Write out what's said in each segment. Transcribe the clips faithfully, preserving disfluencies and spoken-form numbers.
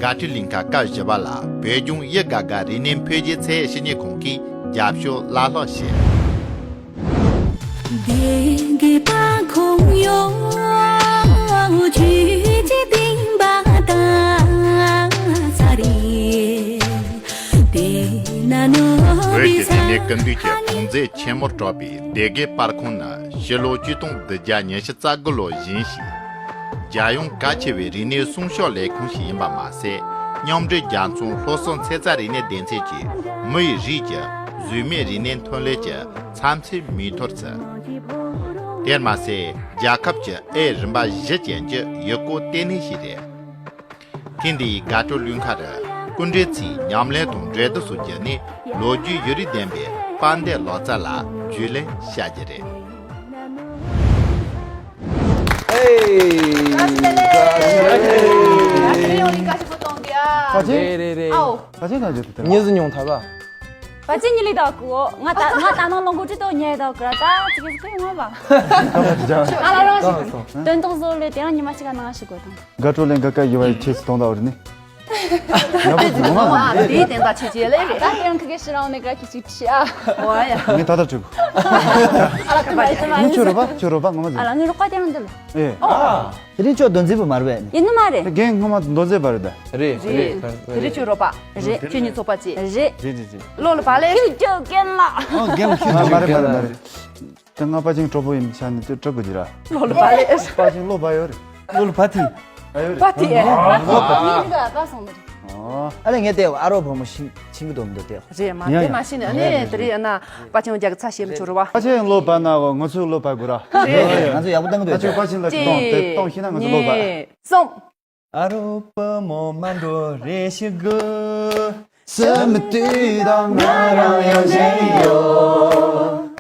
ཨ་ཁྲུ་གླིང་ག་སྐབས་བཞི་པ་ལ་བོད་ལྗོངས་དབྱི་དགའ་དགའ་རིག་གནས་འཕེལ་རྒྱས་ཚད་ཡོད་ཞི་གནས་ཁང་གིས་རྒྱབ་སྐྱོར་བླ་ལྷག་བྱས། སྡེ་དགེ་པ་ཁོང་ཡོད་ཆུ་ཅི་ཏིང་པ་ད་ས་རེད། དེ་ན་ནོ་བོད་ཀྱི་རིག་གནས་ཀུན་འདུས་ཀྱི་གྲོང་མཛེས་ཆེན་མོར་གྲགས་པའི་སྡེ་དགེ་པར་ཁང་ནི་ཕྱི་ལོ་ཆིག་སྟོང་བདུན་བརྒྱ་ཉི་ཤུ་རྩ་དགུ་ལོར་བཞེངས་ཤིང་། རྒྱལ་ཡོངས་གལ་ཆེ་བའི་རིག་གནས་སྲུང་སྐྱོབ་ལས་ཁུངས་ཤིག་ཡིན་པ་མ་ཟད། མཉམ་འབྲེལ་རྒྱལ་ཚོགས་སློབ་གསོ་ཚན་རྩལ་རིག་གནས་སྡེ་ཚན་གྱིས་མི་ཡི་རིགས་ཀྱི་གཟུགས་མེད་རིག་གནས་ཐོན་ལས་ཀྱི་ཚབ་མཚོན་མིག་ཐོར་བརྩི། དེར་མ་ཟད། རྒྱལ་ཁབ་ཀྱི་ཨེ་རིམ་པ་བཞི་ཅན་གྱི་ཡུལ་སྐོར་ལྟེ་གནས་ཤིག་རེད། ཐེངས་འདིའི་དགའ་སྤྲོ་གླིང་ག་རུ་སྐུ་མགྲོན་ཚོས་ཉམས་ལེན་དང་འགྲན་བསྡུར་སོགས་བརྒྱུད་ནས་ལོ་རྒྱུས་ཡུན་རིང་ལྡན་པའི་དཔལ་ལྡན་ལོ་ཙཱ་ལ་རྒྱུས་ལོན་བྱ་རྒྱུ་རེད། ཨེ། བཀྲ་ཤིས་བདེ་ལེགས། ཡ་ཁྱེད་ཡོང་ལི་བཀྲ་ཤིས་པོ་གཏོང་གི་ཨ། རེད་རེད་རེད། ཨའོ། ཕ་ཆེན་གང་བྱེད་དུ་དེ་ཉི་ཟི་ཉུང་ཐག་པ། ཕ་ཆེན་ཉི་ལི་དག་གོ། ང་ད་ང་ད་ནང་ལོང་གོ་ཅི་ཏོ་ཉེ་དག་གོ་ར་ད་ཅི་གི་ཁོས་ངོ་བ། ཁ་པ་ཅི་ཅང་། ཨ་ལ་རང་ཞིག་དོན་དག་བཟོ་ལས་དེ་རང་ཉི་མ་ཞིག་ག་ནང་ཞིག་གོ་དང་། དགའ་སྤྲོ་ལེན་ག་ཀ་ཡི་བའི་ཆེས་སུ་གཏོང་ད་བར་ནི། ཡག་པོ་ཟིན་མ་མ་དེའི་དེ་འདྲ་ཆེ་ཆེ་ལེ་རེད། ད་དེ་རང་ཁི་གེ་ཤི་རང་ནི་ག་ཁི་ཅིག་ཆི་ཨ། ཨོ་ཡ། ངས་ད་ལྟ་བྲིས་གོ། ཨ་ལ་ཁི་མ་ཡི་ཁི་མ་ཡི། ཁྱོད་རོ་པ་ཁྱོད་རོ་པ་ངོ་མ་ཨ་ཟིན། ལ་ངའི་རོ་ཀ་དེ་རང་འདི་ལ། ཨེ། ཨོ། དེ་རིང་ཁྱོད་རྡོ་འཛིན་པོ་མ་རེད་པས། ཡིན་ནི་མ་རེད། རྒན་སྔོན་མ་རྡོ་འཛིན་པ་རེད་ད། རེད་རེད། དེ་རིང་ཁྱོད་རོ་པ། རེད། ཁྱོད་གཉིས་ཚོགས་པ་ཅི། རེད། རེད་རེད་རེད། ལོ་ལ་བ་ལེ། ཁྱོད་ཁྱོད་རྒན་ལ། ཨོ་རྒན་ལ་ཁྱོད་མ་རེད་མ་རེད་མ་རེད། དེ་ང་པ་ཅིང་གྲོགས་པོ་ཡིན་ཆ་ནི་དེ་གྲོགས་པོ་ཅི་ར། ལོ་ལ་བ་ལེ། པ་ཅིང་ལོ་བ་ཡོད་རེད། ལོ་ལ་བ་ཐི། ཨ་ཡོད་རེད། བ་ཐི་ཨེ། ཨ་ལོ་བ་ཐི། ཨ་ལེ་ངས་དེ་ཨ་རོ་བུ་མོ་ཤིང་ཆིང་གི་དོམ་དུ་དེ། རེད་མ་ཡ་དེ་ཡ་མ་ཤི་ནི་ཨ་ཡ་ནི་ཡ་དེ་རེད་ཡ་ན་པ་ཅིང་རྒྱ་གི་ཚ་ཞེ་མི་ཆུ་རུ་བ། པ་ཅིང་ལོ་བ་ན་གོ་ང་ཚོའི་ལོ་བ་དགོས་ར། རེད། ང་ཚོ་ཡག་པོ་བཏང་གི་འདུག་ཨ་ཅོ་པ་ཅིང་ལ་གཏོང་དེ་གཏོང་ཤེས་ན་ང་ཚོ་ལོ་བ། གཉིས། གསུམ། ཨ་རོ་བུ་མོ་མ་འགྲོ་རེ་ཞིག་གི། སེམས་དུས་དང་ང་རང་ཡང་བཞིན་ཡོད།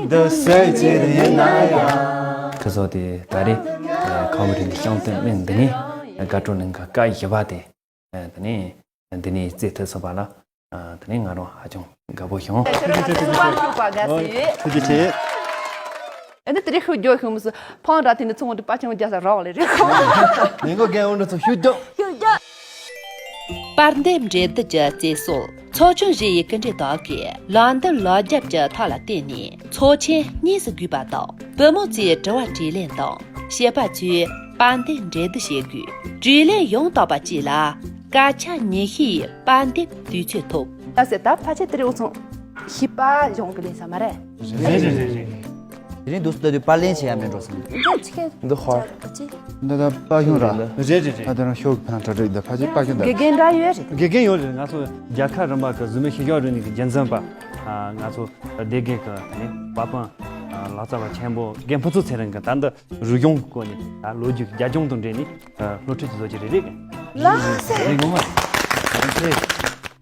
འདི་སེམས་ཅན་ཡིན་ན་ཡང་། ཁ་སོ་དེ་ད་རེས་ཁམས་རིན་ཤང་སྟོན་སྨན་འདི་ནས་དགའ་སྤྲོ་གླིང་ག་ཀ་བཞི་པ་དེ་དེ་ནས་འདི་ནས་རྩེད་ཐུབ་སོང་བ་ལ། ཨ། དེ་ནས་ང་རང་ཧ་ཅང་དགའ་པོ་བྱུང་། ཁྱོད་རང་ཚོ་བ་ཁྱུག་པ་དགའ་སི་ཡོད། ཐུགས་རྗེ་ཆེ། ཨ་ནི་དེ་རིང་ཤུགས་རྒྱག་ཤུགས་མི་སྲིད་ཕང་ར་དེ་ནི་ཚོང་འདི་པ་ཆང་རྒྱག་ས་ར་བ་ལས་རེད་ཁོ། ཉིན་གོ་རྒན་འོང་འགྲོ་ཚོ་ཤུགས་རྒྱག་ཤུགས་རྒྱག་དཔལ་ལྡན་འབྲེལ་སྡུད་ཀྱི་རྩེད་སྲོལ་ཚོགས་ཆུང་བཞི་ཡི་སྐུ་མགྲོན་དག་གིས་ལམ་སྟོན་ལག་རྒྱབ་ཀྱི་ཐབས་ལ་བརྟེན་ནས་ཚོགས་ཆེན་དངོས་སུ་དགོས་པ་དང་བུ་མོ་ཚོས་དྲི་བ་དྲིས་ལན་དང་བཤད་པ་ཚོས་དཔལ་ལྡན་འབྲེལ་སྡུད་བྱེད་དགོས། དྲིས་ལན་ཡང་དག་པ་བཅས་ལ། སྐད་ཆ་ཉི་ཤུའི་དཔལ་འདེབས་དུས་ཚོད་ཐོབ། ད་ཟེར་ད་ཕལ་ཆེར་དེ་རིང་འུ་ཚང་ཤི་པ་གཞུང་གི་ལས་ས་མ་རེད། རེད་རེད་རེད་རེད། དེ་རིང་འདུག་སྟོད་དུས་པར་ལེན་བྱེད་ཡ་མེད་འགྲོ་སོང་། འདི་ཆི་གེ་འདི་ཧོར། ཅི། འདི་ད་པ་གཞུང་ར། རེད་རེད་རེད། ད་དེ་རང་ཤོག་གི་ཕ་ནང་གྲ་སྒྲིག་འདི་ཕལ་ཆེར་པ་གཞུང་འདི། དགེ་རྒན་འདྲ་ཡོད་རེད། དགེ་རྒན་ཡོད་རེད། ང་ཚོ་རྒྱལ་ཁབ་རིམ་པ་གི་གཟུགས་མེད་ཤེས་བྱ་རིག་གནས་ཀྱི་རྒྱུན་འཛིན་པ། ང་ཚོ་སྡེ་དགེ་གི་དེ་ནས་པ་པང་ལག་རྩལ་བ་ཆེན་པོ་རྒན་ཕུན་ཚོགས་ཚེ་རིང་གི་ད་འདི་རིག་གཞུང་གི་སྐོར་ནས་ད་ལོ་རྒྱུས་རྒྱ་ལྗོངས་དང་འབྲེལ་ནས་སློབ་ཁྲིད་ཀྱི་བཟོ་རྒྱུ་རེད་རེད། ལགས་སེ། རེད་ངོ་མ།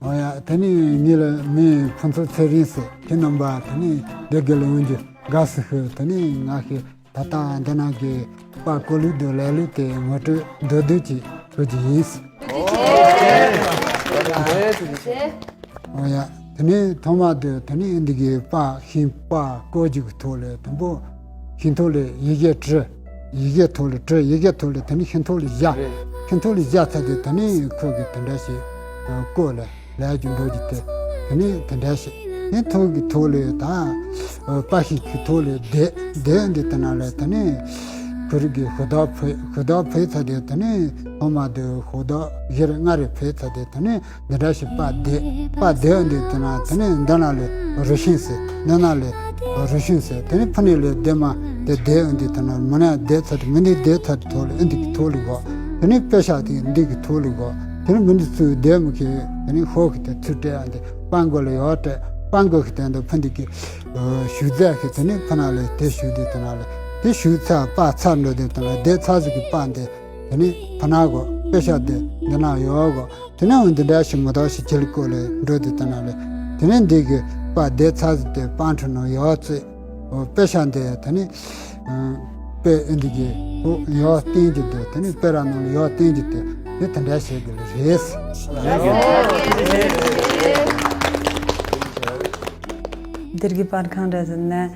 ཨོ་ཡ། དེ་ནས་ངེད་ལ་མིང་ཕུན་ཚོགས་ཚེ་རིང་ཟེར། ཁྱེད་རྣམ་པ་དེ་ནས་སྡེ་དགེ་ལ་འོང་རྒྱུ་དགའ་བསུ་ཞུ། དེ་ནས་ང་ཞིག་ད་ལྟ་འདི་ནང་གི་པར་བརྐོ་ལུགས་དང་ལས་ལུགས་དེ་ངོ་སྤྲོད་མདོར་བསྡུས་ཅིག་ཞུ་རྒྱུ་ཡིན། ཨོ་ཡ། དེ་ནས་ཐོག་མ་དུ་དེ་ནས་འདི་གི་པར་ཤིང་པར་བརྐོ་རྒྱུ་གི་ཐོག་ལས་དང་པོ་ཤིང་ཐོག་ལས་ཡི་གེ་བྲི། ཡི་གེ་ཐོག་ལས་བྲི། ཡི་གེ་ཐོག་ལས་དེ་ནས་ཤིང་ཐོག་ལས་བཞག་ཤིང་ཐོག་ལས་བཞག་ཚར་དུས་དེ་ནས་ཁོ་གི་དེ་འདྲ་ཞིག་བརྐོས་ལ་ལས་རྒྱུ་འགྲོ་རྒྱུ་དེ་དེ་ནས་དེ་འདྲ་ཞིག་དེ་ཐོག་གི་ཐོག་ལས་ད་པར་ཤིང་གི་ཐོག་ལས་དེབ་དེབ་འདི་དེ་ནང་ལས་དེ་ནས་ཁོ་རིག་གི་ཤོག་ཐོག་ཕུལ། ཤོག་ཐོག་ཕུལ་ཚར་དུས་དེ་ནས་ཐོག་མ་དུ་ཤོག་ཐོག་བཞི་རེ་ལྔ་རེ་ཕུལ་ཚར་དུས་དེ་ནས། འདི་འདྲ་ཞིག་པར་དེབ། པར་དེབ་འདི་དེ་ན་དེ་ནས་འདི་ན་ལས་རུ་ཤིང་ཟེར། འདི་ན་ལས་རུ་ཤིང་ཟེར། དེ་ནས་ཕུ་ནས་ལས་དེ་མ་དེ་དེབ་འདི་དེ་ན་མི་ནས་དེབ་ཚར་དེ་མི་འདི་དེབ་ཚར་དེ་ཐོག་ལས་འདི་གི་ཐོག་ལས་གོ། དེ་ནས་དཔེ་ཤག་དེ་འདི་གི་ཐོག་ལས་གོ། དེ་ནས་མི་འདི་ཚུར་དེབ་མི་ཁེ་དེ་ནས་ཧོ་གི་དེ་ཚུར་སྤྲད་ཨ་འདི་པར་མགོ་ལ་ཡོག་སྤྲད། པར་མགོ་གི་དེ་འདི་ཕུ་འདི་གི་ཞུ་རྫས་ཁེ་དེ་ནས་ཕུ་ན་ལས་དེ་ཞུ་འདི་དེ་ན་ལས་དེ་ཞུ་ཚར་པར་ཚར་འགྲོ་དེ་དེ་ན་དེབ་ཚར་ཟིག་གི་པར་འདི། དེ་ནས་ཕ་ནག་གོ་དཔེ་ཤ་དེ་འདི་ན་ཡོག་གོ། དེ་ནས་འོ་འདི་འདྲ་ཞིག་མི་དག་ཞིག་ཁྱེར་བཀོད་ལས་འགྲོ་དེ་ལྟ་ན་ལས། དེ་ནས་འདི་གི་པར་དེབ་ཚར་ཟིག་དེ་པར་འཕྲུལ་ནང་ཡོག་ཚེ། དཔེ་ཤ་འདི་དེ་ནས་དཔེ་འདི་གི་ཡོག་བསྟན་རྒྱུ་དེ་དེ་ནས་དཔེ་ར་ནང་ལ་ཡོག་བསྟན་རྒྱུ་དེ་དེ་དེ་འདྲ་བྱེད་དགོས་རེད། སྡེ་དགེ་པར་ཁང་འདྲ་ཟེར་ན།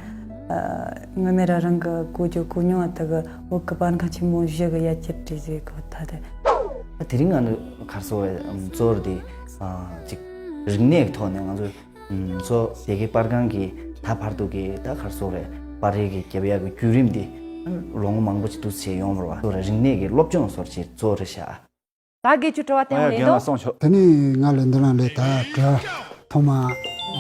དངོས་གནས་རང་རང་གི་གོ་རྒྱུ་གོ་མྱོང་བ་དག་གི་བོད་ཀྱི་པར་ཁང་ཆེན་མོ་བཞི་གི་ཡ་གྱལ་བྲིས་ཟིག་གོ་ཐ་དེ། ད་དེ་རིང་ང་ཚོ་ག་རེ་ཟེར་དགོས་རེད། གཙོ་བོ་དེ་ཨ་ཅིག་རིག་གནས་ཀྱི་ཐོག་ནས་ང་ཚོ་ཨམ་གཙོ་སྡེ་དགེ་པར་ཁང་གི་ད་བར་དུ་གི་ད་ག་རེ་ཟེར་དགོས་རེད། པར་རིས་ཀྱི་རྒྱབ་ཡག་གི་བརྒྱུད་རིམ་འདི་ལོ་ངོ་མང་པོ་ཅིག་འདུག་སེ་ཡོང་བ་རེད་བ། གཙོ་བོ་རིག་གནས་ཀྱི་སློབ་སྦྱོང་བཟོ་འདྲ་ཅིག་གཙོ་བོ་རེད་ཤག་ད་དགེ་བཅུ་དྲི་བ་བསྟན་ཨ་ཡ་ལེན་རྒན་ལགས་དོ། གསུངས་ཆོག་དེ་ནས་ང་ལ་འདི་རང་ལས་ད་དྲི་བ་ཐོག་མ་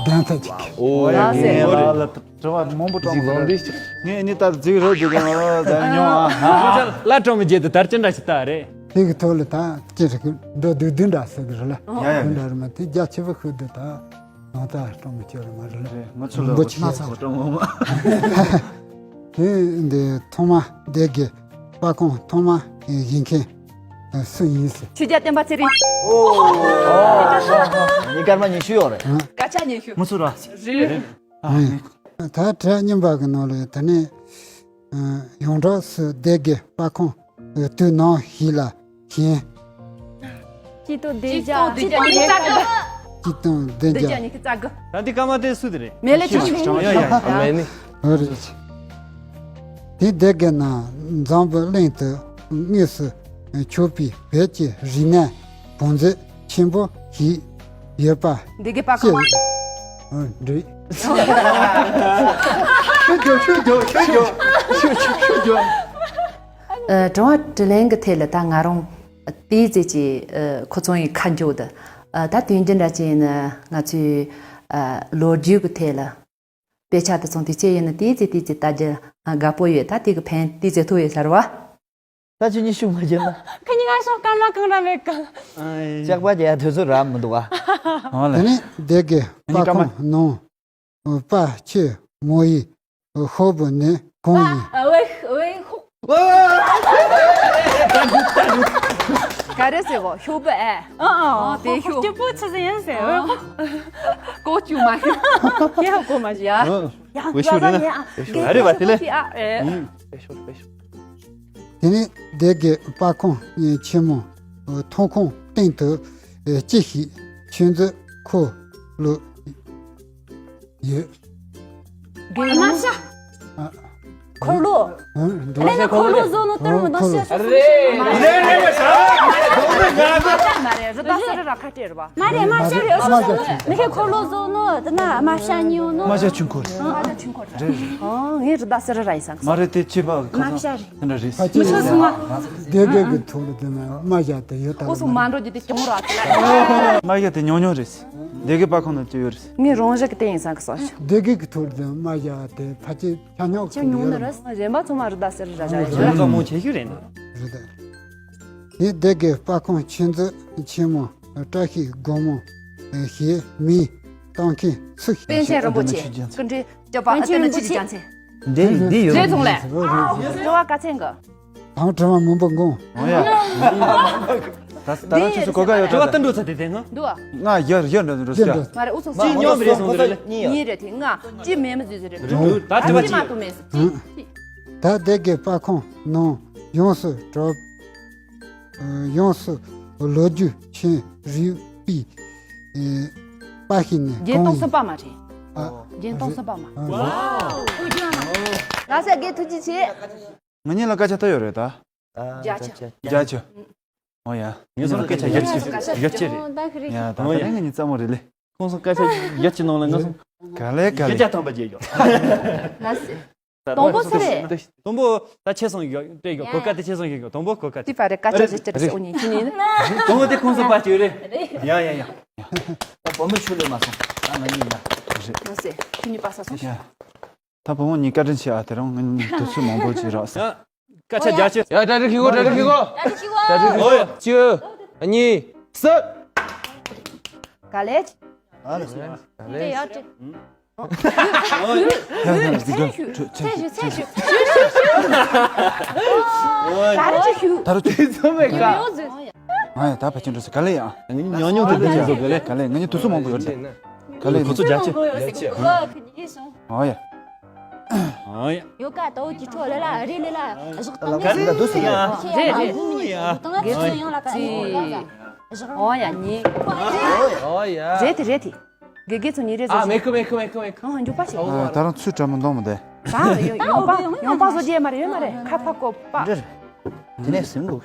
གདན་ཚད་ཅིག་ཨོ་ཡ་ལགས་སེ། རྒན་ལགས་ལ་དྲི་བ་མང་པོ་དྲངས་པ་རེད། ངས་ནི་ད་རྫིག་རོ་རྫིག་གི་ང་ད་མྱོང་ཨ། ལ་དྲངས་མི་བརྗེད་དུ་དར་ཅི་འདྲ་ཞིག་ལྟ་རེད། དེ་གི་ཐོག་ལ་ད་ཅི་རེད་གི་འགྲོ་དུས་བདུན་འདྲ་ཟེར་གི་རེད་ལ། ཡ་ཡ། བདུན་འདྲ་རེད་མ་དེ་རྒྱ་ཆེ་བ་ཤོད་དུས་ད་ང་ད་སྤྲང་མི་ཁྱོད་རེད་མ་རེད་ལ། རེད། ང་ཚོ་ལ་མགོ་ཆེ་ཡ་ཚོ་སྤྲང་མོ་མ། དེ་འདི་ཐོག་མ་སྡེ་དགེ་པར་ཁང་ཐོག་མ་བཞེངས་མཁན་སུ་ཡིན་ཟེར། ཆོས་རྒྱལ་བསྟན་པ་ཚེ་རིང་། ཨོ། ཉིན་སྐར་མ་ཉི་ཤུ་ཡོད་རེད། སྐར་ཆ་ཉི་ཤུ། མུ་ཚུ་ར། རེད། ཨ་ནི། ད་དྲི་བ་རྙིང་པ་གི་ནང་ལ་དེ་ནས་ཡོངས་གྲགས་སུ་སྡེ་དགེ་པར་ཁང་དུས་ནམ་ཞིག་ལ་བཞེངས། གཅིག་སྟོང་བདུན་བརྒྱ། གཅིག་སྟོང་བདུན་བརྒྱ། གཅིག་སྟོང་བདུན་བརྒྱ། ཉི་ཤུ་རྩ་དགུ། ད་འདི་སྐར་མ་དེ་སུ་དེ་རེད། མེ་ལེ་ཆུང་ཆུང་། ཡ་ཡ་ཡ། མེ་ནི། ཨོ་རེད། དེ་སྡེ་དགེ་ན་འཛམ་བུ་གླིང་དུ་དངོས་སུ་མཆོད་པའི་བོད་ཀྱི་རིག་གནས་བང་མཛོད་ཆེན་པོ་ཞིག་ཡོད་པ། སྡེ་དགེ་པར་ཁང་། ཨ་འགྲིག་ཤོད་རྒྱོ་ཤོད་རྒྱོ་ཤོད་རྒྱོ་ཤོད་ཤོད་ཤོད་རྒྱོ། ཨ། དྲི་བ་དྲིས་ལན་གྱི་ཐད་ལ་ད་ང་རང་དེའི་ཚེ་ཀྱི་ཨ་ཁོ་ཚོ་ཡི་ཁ་འཇོག་ད། ཨ། ད་དོན་རྒྱུ་འདྲ་ཅིག་ཡིན་ན་ང་ཚོའི་ཨ་ལོ་རྒྱུས་ཀྱི་ཐད་ལ་དཔེ་ཆ་དེ་ཚོ་དེ་ཅི་ཡིན་ན་དེའི་ཚེ་དེའི་ཚེ་ལྟ་རྒྱུ་དགའ་པོ་ཡོད། ད་དེ་གི་ཕན་དེའི་ཚེ་ཐོག་ཡོད་ཟེར་བ། ད་ཁྱོད་གཉིས་ཤུགས་མ་བྱེད་ན། ཁ་ཉིན་ང་ཤོག་སྐར་མ་གང་ར་མེད་གི། ལྕགས་པ་རྒྱག་དུས་ཚོད་རག་མི་འདུག་ཨ། ཨོ་ལེ། དེ་ནས་སྡེ་དགེ་པར་ཁང་ནང་པ་ཆེ་མོ་ཡི་ཤོག་བུ་ནི་གང་ཡིན། ཨ་ཝེ་ཝེ་ཧོ། ག་རེ་ཟེར་གོ་ཤོག་བུ་ཨེ། ཨ་ཨ། དེ་ཤོག་སྐྱིད་པོ་ཆི་ཟིག་ཡིན་ཟེར། ཨ། ཀོ་ཅུ་མ་ཤོག་ཀེ་ཧ་གོ་མ་ཤོག་ཡ། ཡ་ཝེ་ཤོག་རེད་ན། ཨ་རེད་བ་དེ་ལེ། ཨ་ཨེ། ཝེ་ཤོག་ཝེ་ཤོག་དེ་ནས་སྡེ་དགེ་པར་ཁང་ཆེན་མོ་ཐོག་ཁང་སྟེང་དུ་ཅི་ཞིག་ཆོས་མཛད་ཁོ་ལོ་ཡོད། དམར་ཤ། ཨ། འཁོར་ལོ། ཨ། འགྲོ། ཨ་ལས་ན་འཁོར་ལོ་བཟོ་ནོ་ཏར་མོ་ནོ་ཤ་ཤ་སུ་ཤ། རེད་རེད་རེད། མ་རེད། རི་དྭགས་སེ་རི་ར་ཁ་སྤྲད་རེད་པ། མ་རེད། དམར་ཤ་རེད། དམར་ཤ་ཆུང་། མི་ཁའི་འཁོར་ལོ་བཟོ་ནོ་དེ་ན་དམར་ཤ་ཉོ་ནོ། དམར་ཤ་ཆུང་འཁོར། ཨ་ཆུང་འཁོར། རེད་རེད། ཨ་ངའི་རི་དྭགས་སེ་རི་ར་ཡིན་སང་། མ་རེད། དེ་ཁྱེད་པ་ཁ་སང་དེ་འདྲ་རེད། མི་ཆོག་སོང་ང་། སྡེ་དགེ་གི་ཐོག་ལ་དེ་ན་དམར་ཤ་དེ་ཡོད་ད། ཨོ་སོང་མ་འགྲོ་རྒྱུ་དེ་གྱོང་ར། དམར་ཤ་དེ་ཉུང་ཉུང་རེད། སྡེ་དགེ་པར་ཁང་ནང་སྐྱེ་ཡོད་རེད། ངས་རང་བཞིན་གྱི་དེ་ཡིན་སང་གི་སོང་། སྡེ་དགེ་གི་ཐོག་ལ་དམར་ཤ་དེ་ཕལ་ཆེར་ཆ་ཉག་ཆ་ཉུང་ནི་རེད། གཞན་པ་ཚང་མ་རི་དྭགས་སེ་རི་ར་བཞག་ཡོད་རེད། ཚང་མ་ཆེ་ཤོས་རེད་འདུག་རེད་ད། དེ་སྡེ་དགེ་པར་ཁང་ཆོས་མཛད་ཆེན་མོ་བཀྲ་ཤིས་སྒོ་མོ་ཞེས་མིང་བཏགས་མཁན་སུ་ཞིག་པཎ་ཆེན་རིན་པོ་ཆེ། སྐུ་ཕྲེང་བཅུ་པ། ཨ་ཅེ་ན་ཆོས་ཀྱི་རྒྱལ་མཚན། འདི་འདི་ཡོད། རེད་སོང་ལེ། དྲི་བ་ག་ཚད་འགའ། དང་དྲི་བ་མང་པོ་འགོང་། འོ་ཡ། ད་ད་རང་ཆུ་ཚོད་གོ་ག་ཡོད། དྲི་བ་ད་འགྲོ་ཚ་དེ་དེ་ང་། འདུག་ཨ། ང་ཡར་ཡར་འགྲོ་འགྲོ་སྐྱ། མ་རེད། ཨུ་ཚོ་ཅི་སྙོམས་རེད་སོང་རེད། གཉིས་རེད་དེ་ང་ཅི་མེད་མ་ཟོས་ཟེར་རེད། ད་དྲི་བ་ཅི་མ་གཏོགས་མེད་ཟེར། ད་སྡེ་དགེ་པར་ཁང་ནང་ཡོངས་སུ་གྲགས། ཡོངས་སུ་ལོ་རྒྱུས་ཆེན་རིག་པའི་པར་ཤིང་ནི་བརྒྱད་སྟོང་གང་ཡིན། གསུམ་པ་མ་རེད། ཨ། བརྒྱད་སྟོང་གསུམ་པ་མ། ཨ། ལགས་སེ་རྒན་ཐུགས་རྗེ་ཆེ། ང་གཉིས་ལ་སྐད་ཆ་ད་ཡོད་རེད་ད། བརྒྱ་ཆ། བརྒྱ་ཆ། ཨོ་ཡ། ངེད་ཚོ་ལ་སྐད་ཆ་བརྒྱ་ཆ་བརྒྱ་ཆ་རེད། ཡ་ད་ཨོ་ཡ། ད་ང་གཉིས་རྩ་མོ་རེད་ལེ། ཁོང་ཚོ་སྐད་ཆ་བརྒྱད་ཅུ་ནང་ལ་ང་ཚོ་ག་ལེ་ག་ལེ། བརྒྱ་ཆ་ཐམ་པ་བརྗེད་ཡོད། ལགས་སེ། དང་པོ་སུ་རེད། དང་པོ་ད་ཆེ་སོང་ཡོད་སྤྲད་ཡོད། གོ་སྐབས་དེ་ཆེ་སོང་ཡོད། དང་པོ་གོ་སྐབས་དེ། དེ་པ་རེད། སྐད་ཆ་བརྗེད་ཅི་རེད་ཟེར་འོ་ཉིན་ཁྱི་ཉིན། དང་པོ་དེ་ཁོང་ཚོ་པ་ཅིག་རེད། ཡ་ཡ་ཡ། ད་བུ་མོ་ཆུ་ལས་མ་སོང་། ད་ང་གཉིས་ཡ། ལགས་སེ་ཁྱི་གཉིས་པ་ས་སོང་། ཡ། ད་བུ་མོ་གཉིས་བཀའ་དྲིན་ཆེ་ཨ། དེ་རིང་ང་གཉིས་དུས་ཚོད་མང་པོ་ཅིག་རག་སོང་། ཡ། སྐད་ཆ་རྒྱག་ཅི། ཡ་གྲ་སྒྲིག་ཤིག་གོ། གྲ་སྒྲིག་ཤིག་གོ། གྲ་སྒྲིག་ཤིག་གོ། གྲ་སྒྲིག་ཤིག་གོ། གཅིག་གཉིས་གསུམ། ག་ལེ། ཨ་ལེ། ག་ལེ། ཡ་ཅི། ད་རུ་ཅི་ཞུ། ད་རུ་ཅི་ཞུ། ད་རུ་ཅི་ཚོ་མེད་ཀ། ང་ཡ་ད་ཕལ་ཆེར་འགྲོ་ཟེར། ག་ལེ་ཡ། ཉོ་ཉོ་དེ་འདི་ཚོ་ག་ལེ། ག་ལེ། ང་གཉིས་དུས་ཚོད་མང་པོ་ཡོད་དེ། ག་ལེ། ཁོ་ཚོ་རྒྱ་ཆེ། ཨོ་ཡ། ཨོ་ཡ། ཡོ་ཀ་ཏོ་གི་ཁྲོ་ལེ་ལ་རེ་ལེ་ལ་བཞག་གཏོང་ག་ལེ་ཟེར་ད་འདུག་ཟེར་ཡ། རེད་རེད། ཨོ་ཡ། ཉི། ཨོ་ཡ། རེད་དེ་རེད་དེ། དགེ་རྒན་ཚོ་ཉིན་རེ་ཨ་ཟོ་མེད་ཁུ་མེད་ཁུ་མེད་ཁུ་མེད་ཁུ། ཨ་འཇུ་པ་ཞིག་ཨ་ད་རང་ཚུར་དྲ་མ་འདོང་མ་དེ། ད་ཡོང་ཡོང་པ་ཡོང་པ་བཟོ་རྒྱུ་མ་རེད། ཡོད་མ་རེད། ཁ་ཕ་ཀོ་པ། འདིར། དེ་ནས་ཟིན་འདུག་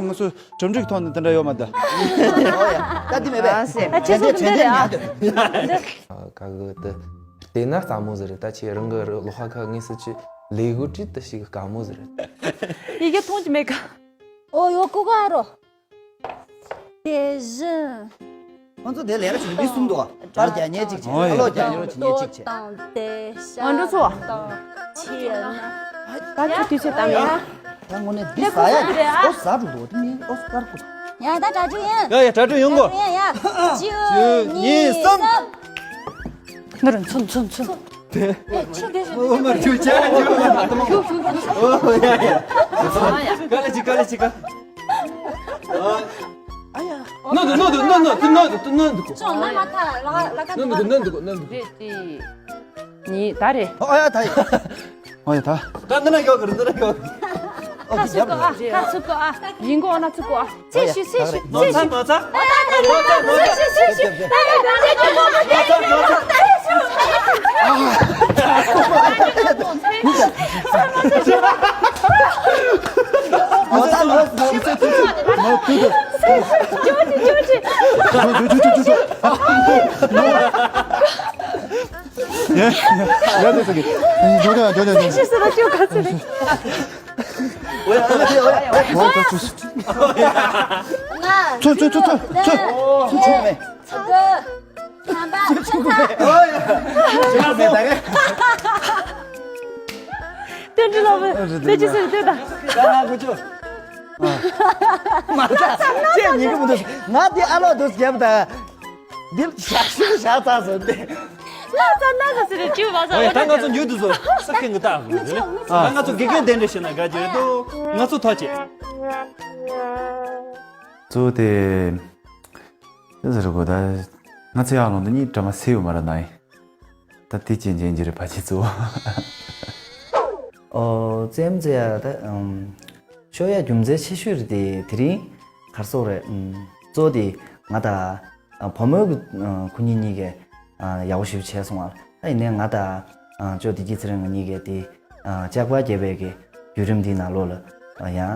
ཚོ་ང་ཚོ་གྲུབ་འབྲས་ཀྱི་ཐོག་ནས་དེ་འདྲ་ཡོད་མ་རེད། ཨོ་ཡ། ད་འདི་མེད་པས། ཨ་སེ། ཨ་ཁྱེད་ཚོ་དེ་འདྲ་རེད་ཨ། ག་གི་དེ་བལྟས་ན་སླ་མོ་ཟིག་རེད། ད་ཁྱེད་རང་གི་ལོགས་ཀ་ཁ་ངེས་སུ་ཅི་ལས་གོ་ཀྲིད་དུ་ཞིག་དཀའ་མོ་ཟིག་རེད། ཡི་གེ་མཐོང་གི་མེད་ག་ཨོ་ཡོ་ཀུ་ག་རོ། དེ་བཞིན། ཁོང་ཚོ་དེ་ལས་ཀ་བྱེད་འདི་གསུམ་འདུག་པར་རྒྱག་མཁན་གཅིག་བྱས། ཨོ་ཡ། ཨ་ལོ་རྒྱག་མཁན་གཅིག་བྱས། དང་དེ་ཤ། ང་འགྲོ་ཚོ། དང་ཆེ་ན། ད་ཁྱོད་དུས་ཚོད་བཏང་ཡ། ད་དངོས་གནས་འདི་ཟ་ཡ་རེད། ཨོ་ཟ་འགྲོ་འདུག་དེ་ནི་ཨོ་སྐར་ཁུ། ཡ་ད་གྲ་སྒྲིག་ཡིན། ཡ་ཡ་གྲ་སྒྲིག་ཡོང་གོ། གྲ་སྒྲིག་ཡིན་ཡ། བཅུ་གཉིས་གསུམ། ནོར་མཚོན་མཚོན་མཚོན། ཨོ་མ་ཁྱོད་ཅག་ཅག་ཨོ་ཡ་ཡ། ག་ལེ་ཅི་ག་ལེ་ཅི་ག་ཨ་ཡ། ནོ་དུ་ནོ་དུ་ནོ་ནོ་དུ་ནོ་དུ་དུ་ནོ་དུ་གོ་ཅོ་ན་མ་ཐ་ལ་ལ་ཀ་ནོ་དུ་ནོ་དུ་གོ་ནོ་དུ་གོ་རེད་དེ། ཉི་ད་རེད། ཨ་ཡ་ད་ཡ། ཨ་ཡ་ད། ད་འདི་ན་ཡོད་གི་རེད། འདི་ན་ཡོད་གི། ཁ་ཚུགས་གོ་ཨ། ཁ་ཚུགས་གོ་ཨ། ཡིན་གོ་ཨ་ན་ཚུགས་གོ་ཨ། ཚེ་ཤི་ཚེ་ཤི་ཚེ་ཤི། ནོར་ཚ་ནོར་ཚ། ཚེ་ཤི་ཚེ་ཤི། ཡ་ཡ་ཡ་ཡ་ཟེར་གི། ཇོ་ཇོ་ཇོ་ཇོ་ཇོ། ཤི་སི་ར་ཅོ་ག་ཚོད་རེད། ཚུ་ཚུ་ཚུ་ཚུ་ཚུ་ཚུ་ཚུ་མེད། ཚུ་ཚུ་མེད། ཏན་ཏན་ལོ་བུ་དེ་ཅི་ཟེར་དེ་ད། ཀ་ར་གུ་ཅོ། མ་ཚ་ཅེ་ཉིག་གི་མི་འདུག་ང་དེ་ཨ་ལོ་འདུག་རྒྱབ་ད། འདིར་ཞག་ཤུལ་ཞག་ཚ་ཟེར་ཏེ། ལ་ཙ་ན་ཟེར་ཟེར་ཅིག་བ་ཟ། ཨོ་ཡ། ད་ང་ཚོ་འཇུ་དུ་བཟོ་ས་ཁེ་ངི་ཏ་ཧུ་ཟེར་ལེ། ད་ང་ཚོ་དགེ་རྒན་དེ་འདྲ་བྱས་ན་དགའ་རྒྱུ་རེད་དོ། ང་ཚོ་ཐག་བཅད། གཙོ་བོ་དེ་ཟེར་གོ་ད་ང་ཚོ་ཡག་ལོང་དུ་གཉིས་གྲ་མ་སེ་ཡོད་མ་ར་ན་ཡིན། ད་དེ་ཅན་ཅན་གྱི་རེད་ཕ་ཆེ་གཙོ་བོ། ཨོ་ཙེམ་ཙེ་ཡ་ད་ཨམ། ཤོ་ཡ་རྒྱུ་མཚན་ཆེ་ཤོས་རེད་དེ་དེ་རིང་གར་སོག་རེད་ཨམ། གཙོ་བོ་དེ་ང་ད། ཨ། བུ་མོ་གི་ཨ། ཁོ་གཉིས་གཉིས་ཀས་ཨ། ཡག་པོ་ཞེ་པོ་བྱས་སོང་བ། ཨ། ཡིན་ནའི་ང་དང་ཨ། ཅོ་བདེ་སྐྱིད་ཚེ་རིང་ང་གཉིས་ཀས་དེ་ཨ། ལྕགས་པར་རྒྱབ་པའི་གི་བརྒྱུད་རིམ་འདིའི་ནང་ལོགས་ལ་ཨ། ཡང་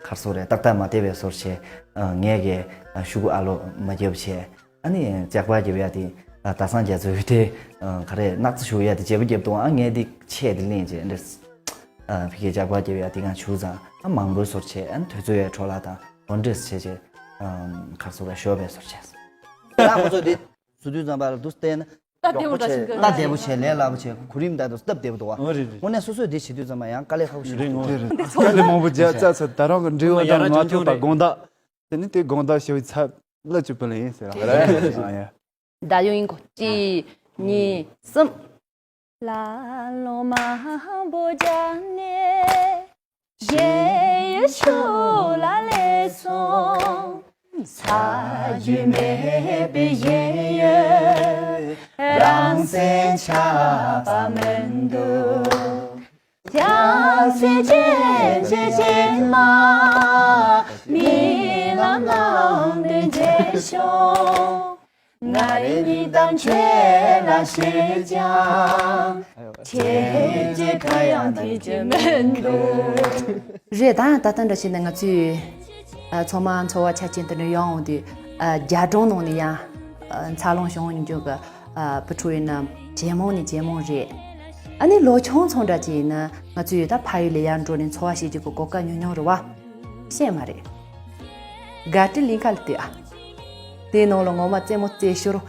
གར་སོག་རེད་ཏག་ཏག་མ་བལྟས་པའི་བཟོ་བྱས་ཨ། ངས་གི་ཨ། ཤུ་གུ་ཨ་ལོ་མ་རྒྱབ་བྱས། ཨ་ནི་ལྕགས་པར་རྒྱབ་ཡ་དེ་ཨ། ད་སང་རྒྱ་མཚོའི་དེ་ཨ། ག་རེ་སྣག་ཚ་ཞུ་ཡ་དེ་བརྗེ་པོ་རྒྱབ་འདུག་ཨ་ངས་དེ་ཆས་དེ་ལེན་བྱས་འདྲ། ཨ། ཕ་གིའི་ལྕགས་པར་རྒྱབ་ཡ་དེ་གང་བྱུག་ཙང་ཨ། མང་པོའི་བཟོ་བྱས་ཨ། དུས་ཚོད་ཡ་འཕྲོ་བརླག་དང་། འོ་འདྲས་བྱས་བྱས། ཨམ། གར་སོག་ལ་ཤོར་བའི་བཟོ་བྱས། ད་ཁོ་ཚོ་འདི་བཟོ་དུས་ཙམ་པ་ལ་འདུག་བལྟས་ན། སྟབས་བདེ་པོ་འདྲ་ཞིག་འདུག་སྟབས་བདེ་པོ་བྱས་ལས་སླ་པོ་བྱས་གོ་རིམ་ལྟར་དུ་སྟབས་བདེ་པོ་འདུག་བ། འོ་རེད་རེད། དངོས་གནས་སོ་སོས་འདི་བྱེད་དུས་ཙམ་པ་ཡང་དཀའ་ལས་ཁག་པོ་ཞིག་རེད་འདུག་རེད་འོ་རེད། དཀའ་ལས་མང་པོ་བརྒྱབ་ཚར་ཚར་ད་རང་གི་འབྲས་བུ་དང་ང་ཚོ་ད་དགོང་དག་དེ་ནི་དེ་དགོང་དག་ཞེ་བའི་ཚབ་ལ་བཅུག་པ་ལ་ཡིན་ཟེར་བ་རེད། ད་ཡོང་ཡིན་གོ་གཅིག་གཉིས་གསུམ། ལ་ལོ་མང་པོ་རྒྱབ་ནས་རྗེས་ཡི་ཤུགས་ལ་སླེབས་སོང་། ས་རྒྱུས་མེད་པའི་གཞན་ཡུལ་རང་སེམས་ཆགས་པ་མི་འདུག །རྒྱལ་སྲས་ཅན་གྱི་སྐྱེས་མ་རྨི་ལམ་ནང་དུ་མཇལ་ཤོག །ང་རེ་ཉིན་དང་ཁྱེད་ལ་ཞེས་ཀྱང་ཁྱེད་ཀྱི་ཁ་ཡང་ཐོས་ཀྱི་མི་འདུག །རེད་ད། ད་ལྟ་འདྲ་བྱས་ན་ང་ཚོས་ཨ། ཚང་མ་འཚོ་བ་ཆ་ཅན་དུ་འགྲོ་ཡོང་འོང་དུས་ཨ། རྒྱ་གྲོང་ནང་ནས་ཡང་ཨ། འཚར་ལོངས་བྱུང་ཡོང་རྒྱུ་གི་ཨ། བུ་ཕྲུག་ཡིན་ན་ཇེ་མང་ནས་ཇེ་མང་རེད། ཨ་ནི་ལོ་ཆུང་ཆུང་འདྲ་ཅིག་ཡིན་ན་ང་ཚོས་ད་ཕ་ཡུལ་ལ་ཡར་འགྲོ་ནས་འཚོ་བ་སྐྱེལ་རྒྱུ་གི་གོ་སྐབས་ཉུང་ཉུང་རེད་བ། ཤེས་མ་རེད། དགའ་སྤྲོའི་གླིང་ག་ལ་ལྟོས་ཨ། དེའི་ནང་ལ་ངོ་མ་རྩེད་མོ་རྩེ་ཞོར་ང་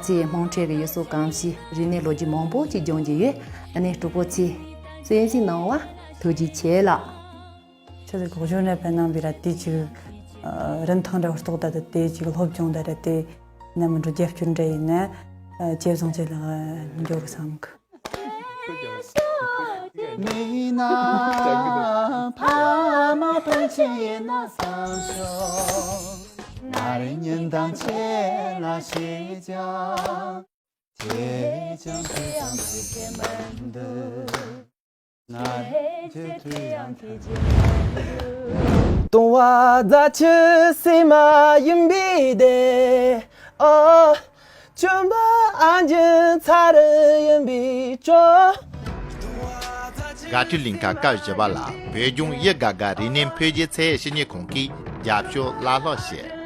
ཚོའི་དམངས་ཁྲོད་ཀྱི་ཡུལ་སྲོལ་གོམས་གཤིས་རིག་གནས་ལོ་རྒྱུས་མང་པོ་ཅིག་སྦྱོང་རྒྱུ་ཡོད། ཨ་ནི་གྲོགས་པོ་ཚོས་གསན་གཟིགས་གནང་བ་ཐུགས་རྗེ་ཆེ་ལགས། ཁྱེད་ཚོས་གོ་བརྗོད་ནས་ཕན་གནང་བའི་ར་དེ་ཅིག་རིན་ཐང་འདྲ་བར་རྟོགས་ད་དེ་ཅིག་སློབ་སྦྱོང་ད་ར་དེ་ནམ་འགྲོ་རྒྱབ་སྐྱོར་འདྲ་ཡིན་ན་ཇེ་བཟང་ཅིག་ལ་འགྱུར་བསམ་གི། མིན་ན་ཕ་མ་སྤུན་མཆེད་ཡིན་ན་བསམ་ཤོག །ང་རེ་ཉིན་དང་ཁྱེད་ལ་ཞེས་ཀྱང་ཁྱེད་ཀྱང་དེ་ཡང་དེ་ཅི་མི་འདུག །ང་རེ་ཁྱེད་དེ་ཡང་དེ་ཅི་མི་འདུག །སྟོང་བ་རྫ་ཆུ་སྲིན་མ་ཡིན་པའི་དེ། ཨོ། ཆུ་འབབ་ཨ་འཇིན་ཚ་རུ་ཡིན་པའི་ཅོ། དགའ་སྤྲོའི་གླིང་ག་སྐབས་བཞི་པ་ལ་བོད་ལྗོངས་ཡིད་དགའ་དགའ་རིག་གནས་འཕེལ་རྒྱས་ཚད་ཡོད་བཤེས་གཉེན་ཁང་གིས་རྒྱབ་སྐྱོར་བླ་སློབ་བྱས།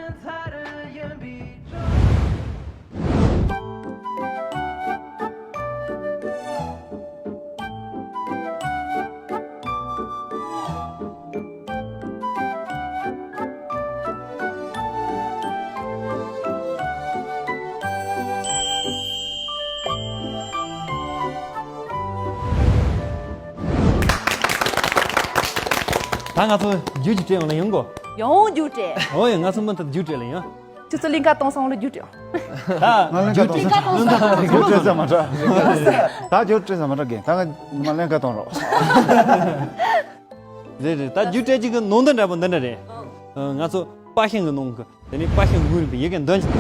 ད་ང་ཚོ་རྒྱུགས་ཀྱི་སྤྲད་ཡོང་ལ་ཡོང་གོ། ཡོང་རྒྱུགས་སྤྲད། ཨོ་ཡ། ང་ཚོ་མུ་མཐུད་རྒྱུགས་སྤྲད་ལ་ཡོང་། ཁྱོད་ཚོ་གླིང་ག་གཏོང་སོང་ལ་རྒྱུ་དྲི། ང་ལེན་ཁ་གཏོང་ས། རྒྱུ་དྲི་ས་མ་འདྲ། ད་རྒྱུ་དྲི་ས་མ་འདྲ། ད་ང་ལེན་ཁ་གཏོང་རོགས། རེད་རེད། ད་རྒྱུ་སྤྲད་ཅིག་གི་ནང་དོན་འདྲ་པོ་འདི་འདྲ་རེད། ང་ཚོ་པ་ཤིང་གི་ནང་གི། དེ་ནས་པ་ཤིང་ངུ་རིང་པའི་ཡི་གེ་འདོན་ཅིག་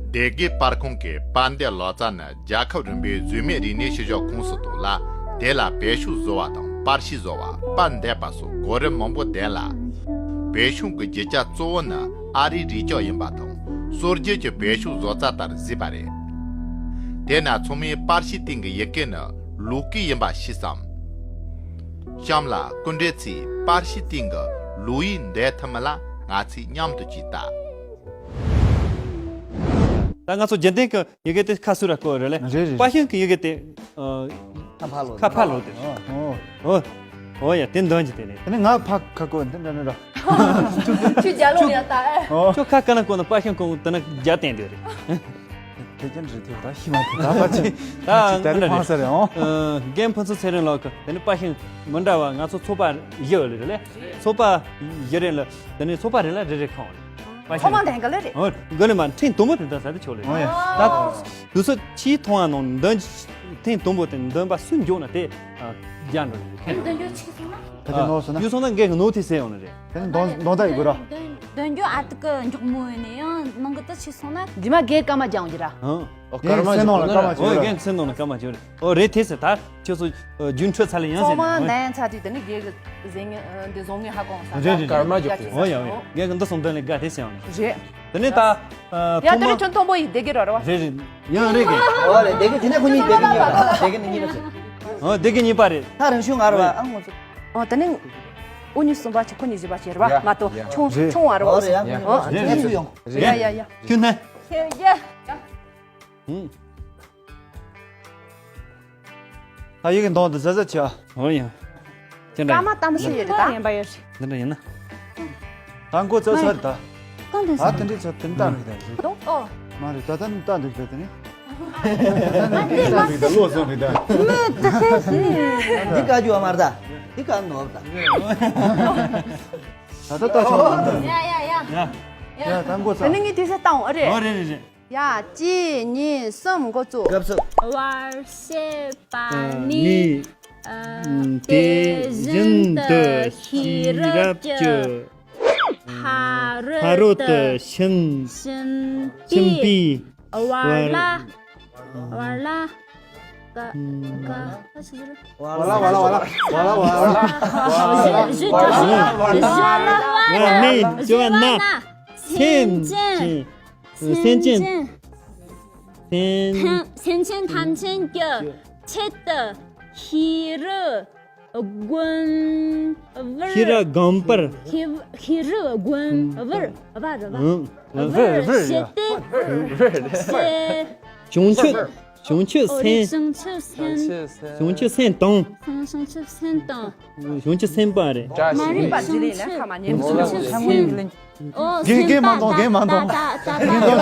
སྡེ་དགེ་པར་ཁང་གི་པར་འདེབས་ལག་རྩལ་ནི་རྒྱལ་ཁབ་རིམ་པའི་རྫུས་མའི་རིག་གནས་ཤུལ་བཞག་ཁོངས་སུ་གཏོགས་ལ། དེ་ལ་བེད་ཤུགས་བཟོ་བ་དང་པར་ཤིང་བཟོ་བ། པར་འདེབས་པ་སོགས་གོ་རིམ་མང་པོ་ལྡན་ལ། བེད་ཤུགས་ཀྱི་རྒྱུ་ཆ་གཙོ་བོ་ནི་ཨ་རིའི་རིགས་ལྕགས་ཡིན་པ་དང་། སྲོལ་རྒྱུན་གྱི་བེད་ཤུགས་བཟོ་རྩལ་ལྟར་བཟོས་པ་རེད། དེས་ན་ཚང་མས་པར་ཤིང་སྟེང་གི་ཡི་གེ་ནི་ལུག་གུ་ཡིན་པ་ཤེས་སམ། གཤམ་ལ་སྐུ་མགྲོན་ཚོས་པར་ཤིང་སྟེང་གི་ལུག་ཡིག་འདོན་ཐུབ་མིན་ལ་ང་ཚོས་མཉམ་དུ་ཅིག་ལྟ། ད་ང་ཚོ་རྒྱུན་ལྡན་གྱི་ཡི་གེ་དེ་ཁ་སུ་ར་བཀོད་རེད་ལེ། རེད་རེད། པར་ཤིང་གི་ཡི་གེ་དེ། ཨ། ཁ་ཕར་ལོག་ཁ་ཕར་ལོག་དེ། ཨོ། ཨོ། ཨོ་ཡ། དེ་འདོན་གྱི་དེ་རེད། དེ་ནས་ང་ཕ་ཁ་བཀོད་འདི་འདྲ་འདྲ་འདྲ། ཁྱོད་རྒྱ་ལོ་ཡ་ད་ཨེ། ཨོ། ཁྱོད་ཁ་ཀ་ན་བཀོད་ན་པར་ཤིང་བཀོད་དེ་ན་རྒྱ་བསྟན་དེ་རེད། དེ་ཅན་རེད་དེ་ད་ཤི་མ་དེ་ད་པ་ཅི། ད་ད་རེད་འདྲ་ཕང་ས་རེད། ཨོ། རྒན་ཕུན་ཚོགས་ཚེ་རིང་ལགས་ཀྱི་དེ་ནི་པར་ཤིང་མི་འདྲ་བ། ང་ཚོ་ཚོགས་པ་བཞི་ཡོད་ལེ་རེད་ལེ། ཚོགས་པ་བཞི་རེད་ལ། དེ་ནི་ཚོགས་པ་རེ་ལ་རེ་རེ་ཁང་རེད། ཚང་མ་ལྡན་ག་ལེ་རེད། ཨོ། དགོས་ནི་མ་ཕྲེང་དུམ་བུ་དེ་འདྲ་ཟ་དེ་ཆོག་ལེ། ཨོ་ཡ། ད་དུས་ཚོད་ཕྱིའི་མཐོང་བ་ནང་འདོན། ཕྲེང་དུམ་བུ་དེ་འདོན་པ་སུ་མགྱོགས་ན་དེ་རྒྱ་འགྲོ་ལེ། ཁྱེད་འདོན་རྒྱུ་ཆེ་སོང་ན། ད་དེ་ནོར་སོང་ན། ཡུལ་སོང་ན་འགན་གི་ནོར་དེ་སེལ་ཡོང་ནི་རེད། དེ་ནི་འདོན་འདོན་ད་ཡི་དགོས་ར། འདོན་འདོན་རྒྱུ་ཨ་ཏི་ཀི་མགྱོགས་མོ་ཡོད་ནས་ཡང་ནང་གི་དེ་ཆེ་སོང་ན། རྗེས་མ་རྒན་སྐར་མ་རྒྱག་འོང་གི་ར། ཨང་། ཨོ། སྐར་མ་སེ་ནོ་ལ་སྐར་མ་ཅིག་ཡོད་ར། རྒན་སེ་ནོ་ལ་སྐར་མ་ཅིག་ཡོད་ར། ཨོ་རེད། དེ་ཟེར་ད་ཁྱོད་ཚོ་རྒྱུན་འཕྲོད་ཚར་ལེ་ཡང་ཟེར་ཚང་མ་ནས། འདན་ཚར་དུས་དེ་ནི་རྒན་གི་ཟེར་ངེས་འདི་བཟང་ངེས་ཧ་གོ་ས། རེད་རེད། སྐར་མ་རྒྱག་དེ། ཨོ་ཡ་ཨོ་ཡ། རྒན་གི་འདི་སོང་དོན་ལས་དགའ་དེ་ཟེར་ཡང་རེད། དེ་ནི་ད་ཡ་དེ་ནི་ཁྱོད་མཐོན་པོ་ཡི་སྡེ་དགེ་ར་ར་བ། རེད་རེད། ཡང་རེད་གི། ཨོ་རེད། སྡེ་དགེ་དེ་ནས་ཁོ་གཉིས་སྡེ་དགེ་གཉིས་པ་ར། སྡེ་དགེ་ནི་གཉིས་པ་ཟེར། ཨོ་སྡེ་དགེ་གཉིས་པ་རེད། ད་རང་ཤུང་ང་ར་བ། ཨ་ངོ་ཚོ། ཨོ་དེ་ནི་འུ་གཉིས་གསུམ་པ་ཆེ། ཁོ་གཉིས་བཞི་པ་ཆེ་ར་བ། ཡ་མ་གཏོགས་ཡ་ཆུང་ཆུང་བ་ར་བ། ཨོ་རེད། ཡ་ཨོ་ཡ་ཡ་ཡ། ཁྱོད་ནི། ཁྱོད་ཡ། ཧུམ། ད་ཡི་གེ་འདོན་དུ་ཟ་ཟ་ཆ། ཨོ་ཡ། ཅི་འདྲ། སྐར་མ་གཏམ་སུ་ཡོད་རེད་ད། ཡིན་པ་ཡོད་རེད། འདི་འདྲ་ཡིན་ན། ད་མགོ་ཚོས་ཚར་ད། གང་དུ་ཨ་དེ་འདྲའི་ཚོ་དེ་འདྲ་རེད་ད། ཨོ། མ་རེད་ད། ད་འདི་འདྲ་རེད་ད། དེ་ནི། ད་འདི་འདྲ་རེད་ད། ལོ་སོང་རེད་ད། མི་དེ་ཤེས་ཤེས། འདི་བཀའ་རྒྱུ་བ་མ་རེད་ད། འདི་བཀའ་ནོར་ད། ད་ད་ད་ཆོག་ད། ཡ་ཡ་ཡ། ཡ། ཡ་ད་མགོ་ཚོས། དེ་ནི་ངས་དུས་ཚོད་བཏང་ཨ་རེད། ཨོ་རེད་རེད་རེད། ཡ། གཅིག་གཉིས་གསུམ། འགོ་བཙུགས། སྐབས་སུ། བར་བཤད་པ་ནི། ནི། ཨ། དེ་བཞིན་དུ་ཤེས་རབ་ཀྱི། ཕ་རོལ་ཏུ་ཕྱིན། ཕྱིན་པའི་བར་ལ། བར་ལ། ཀ་ཀ་ཀ་ཞིག་རེད། བ་ལ་བ་ལ་བ་ལ་བ་ལ་བ་ལ། བ་ལ་བ་ལ། ང་ནི་བཅོ་ན། སེམས་ཅན། སེམས་ཅན། སེམས། སེམས་ཅན་ཐམས་ཅད་ཀྱི་ཆེད་དུ་ཤེས་རབ་བསྒོམ་པར། ཤེས་རབ་བསྒོམ་པར། ཤེས་ཤེས་རབ་བསྒོམ་པར། བ་ར་བ། ཨང་། བར་བཞེད་དེ། བར་བཞེད། བྱང་ཆུབ། བྱང་ཆུབ་སེམས། བྱང་ཆུབ་སེམས། བྱང་ཆུབ་སེམས་དང་། བྱང་ཆུབ་སེམས་དང་། བྱང་ཆུབ་སེམས་དཔའ་རེད། མ་རིག་པ་བྱང་ཆུབ་སེམས། ཨོ། རྒན་རྒན་མ་གཏོང་། རྒན་མ་གཏོང་། ད་ད་ད་ད་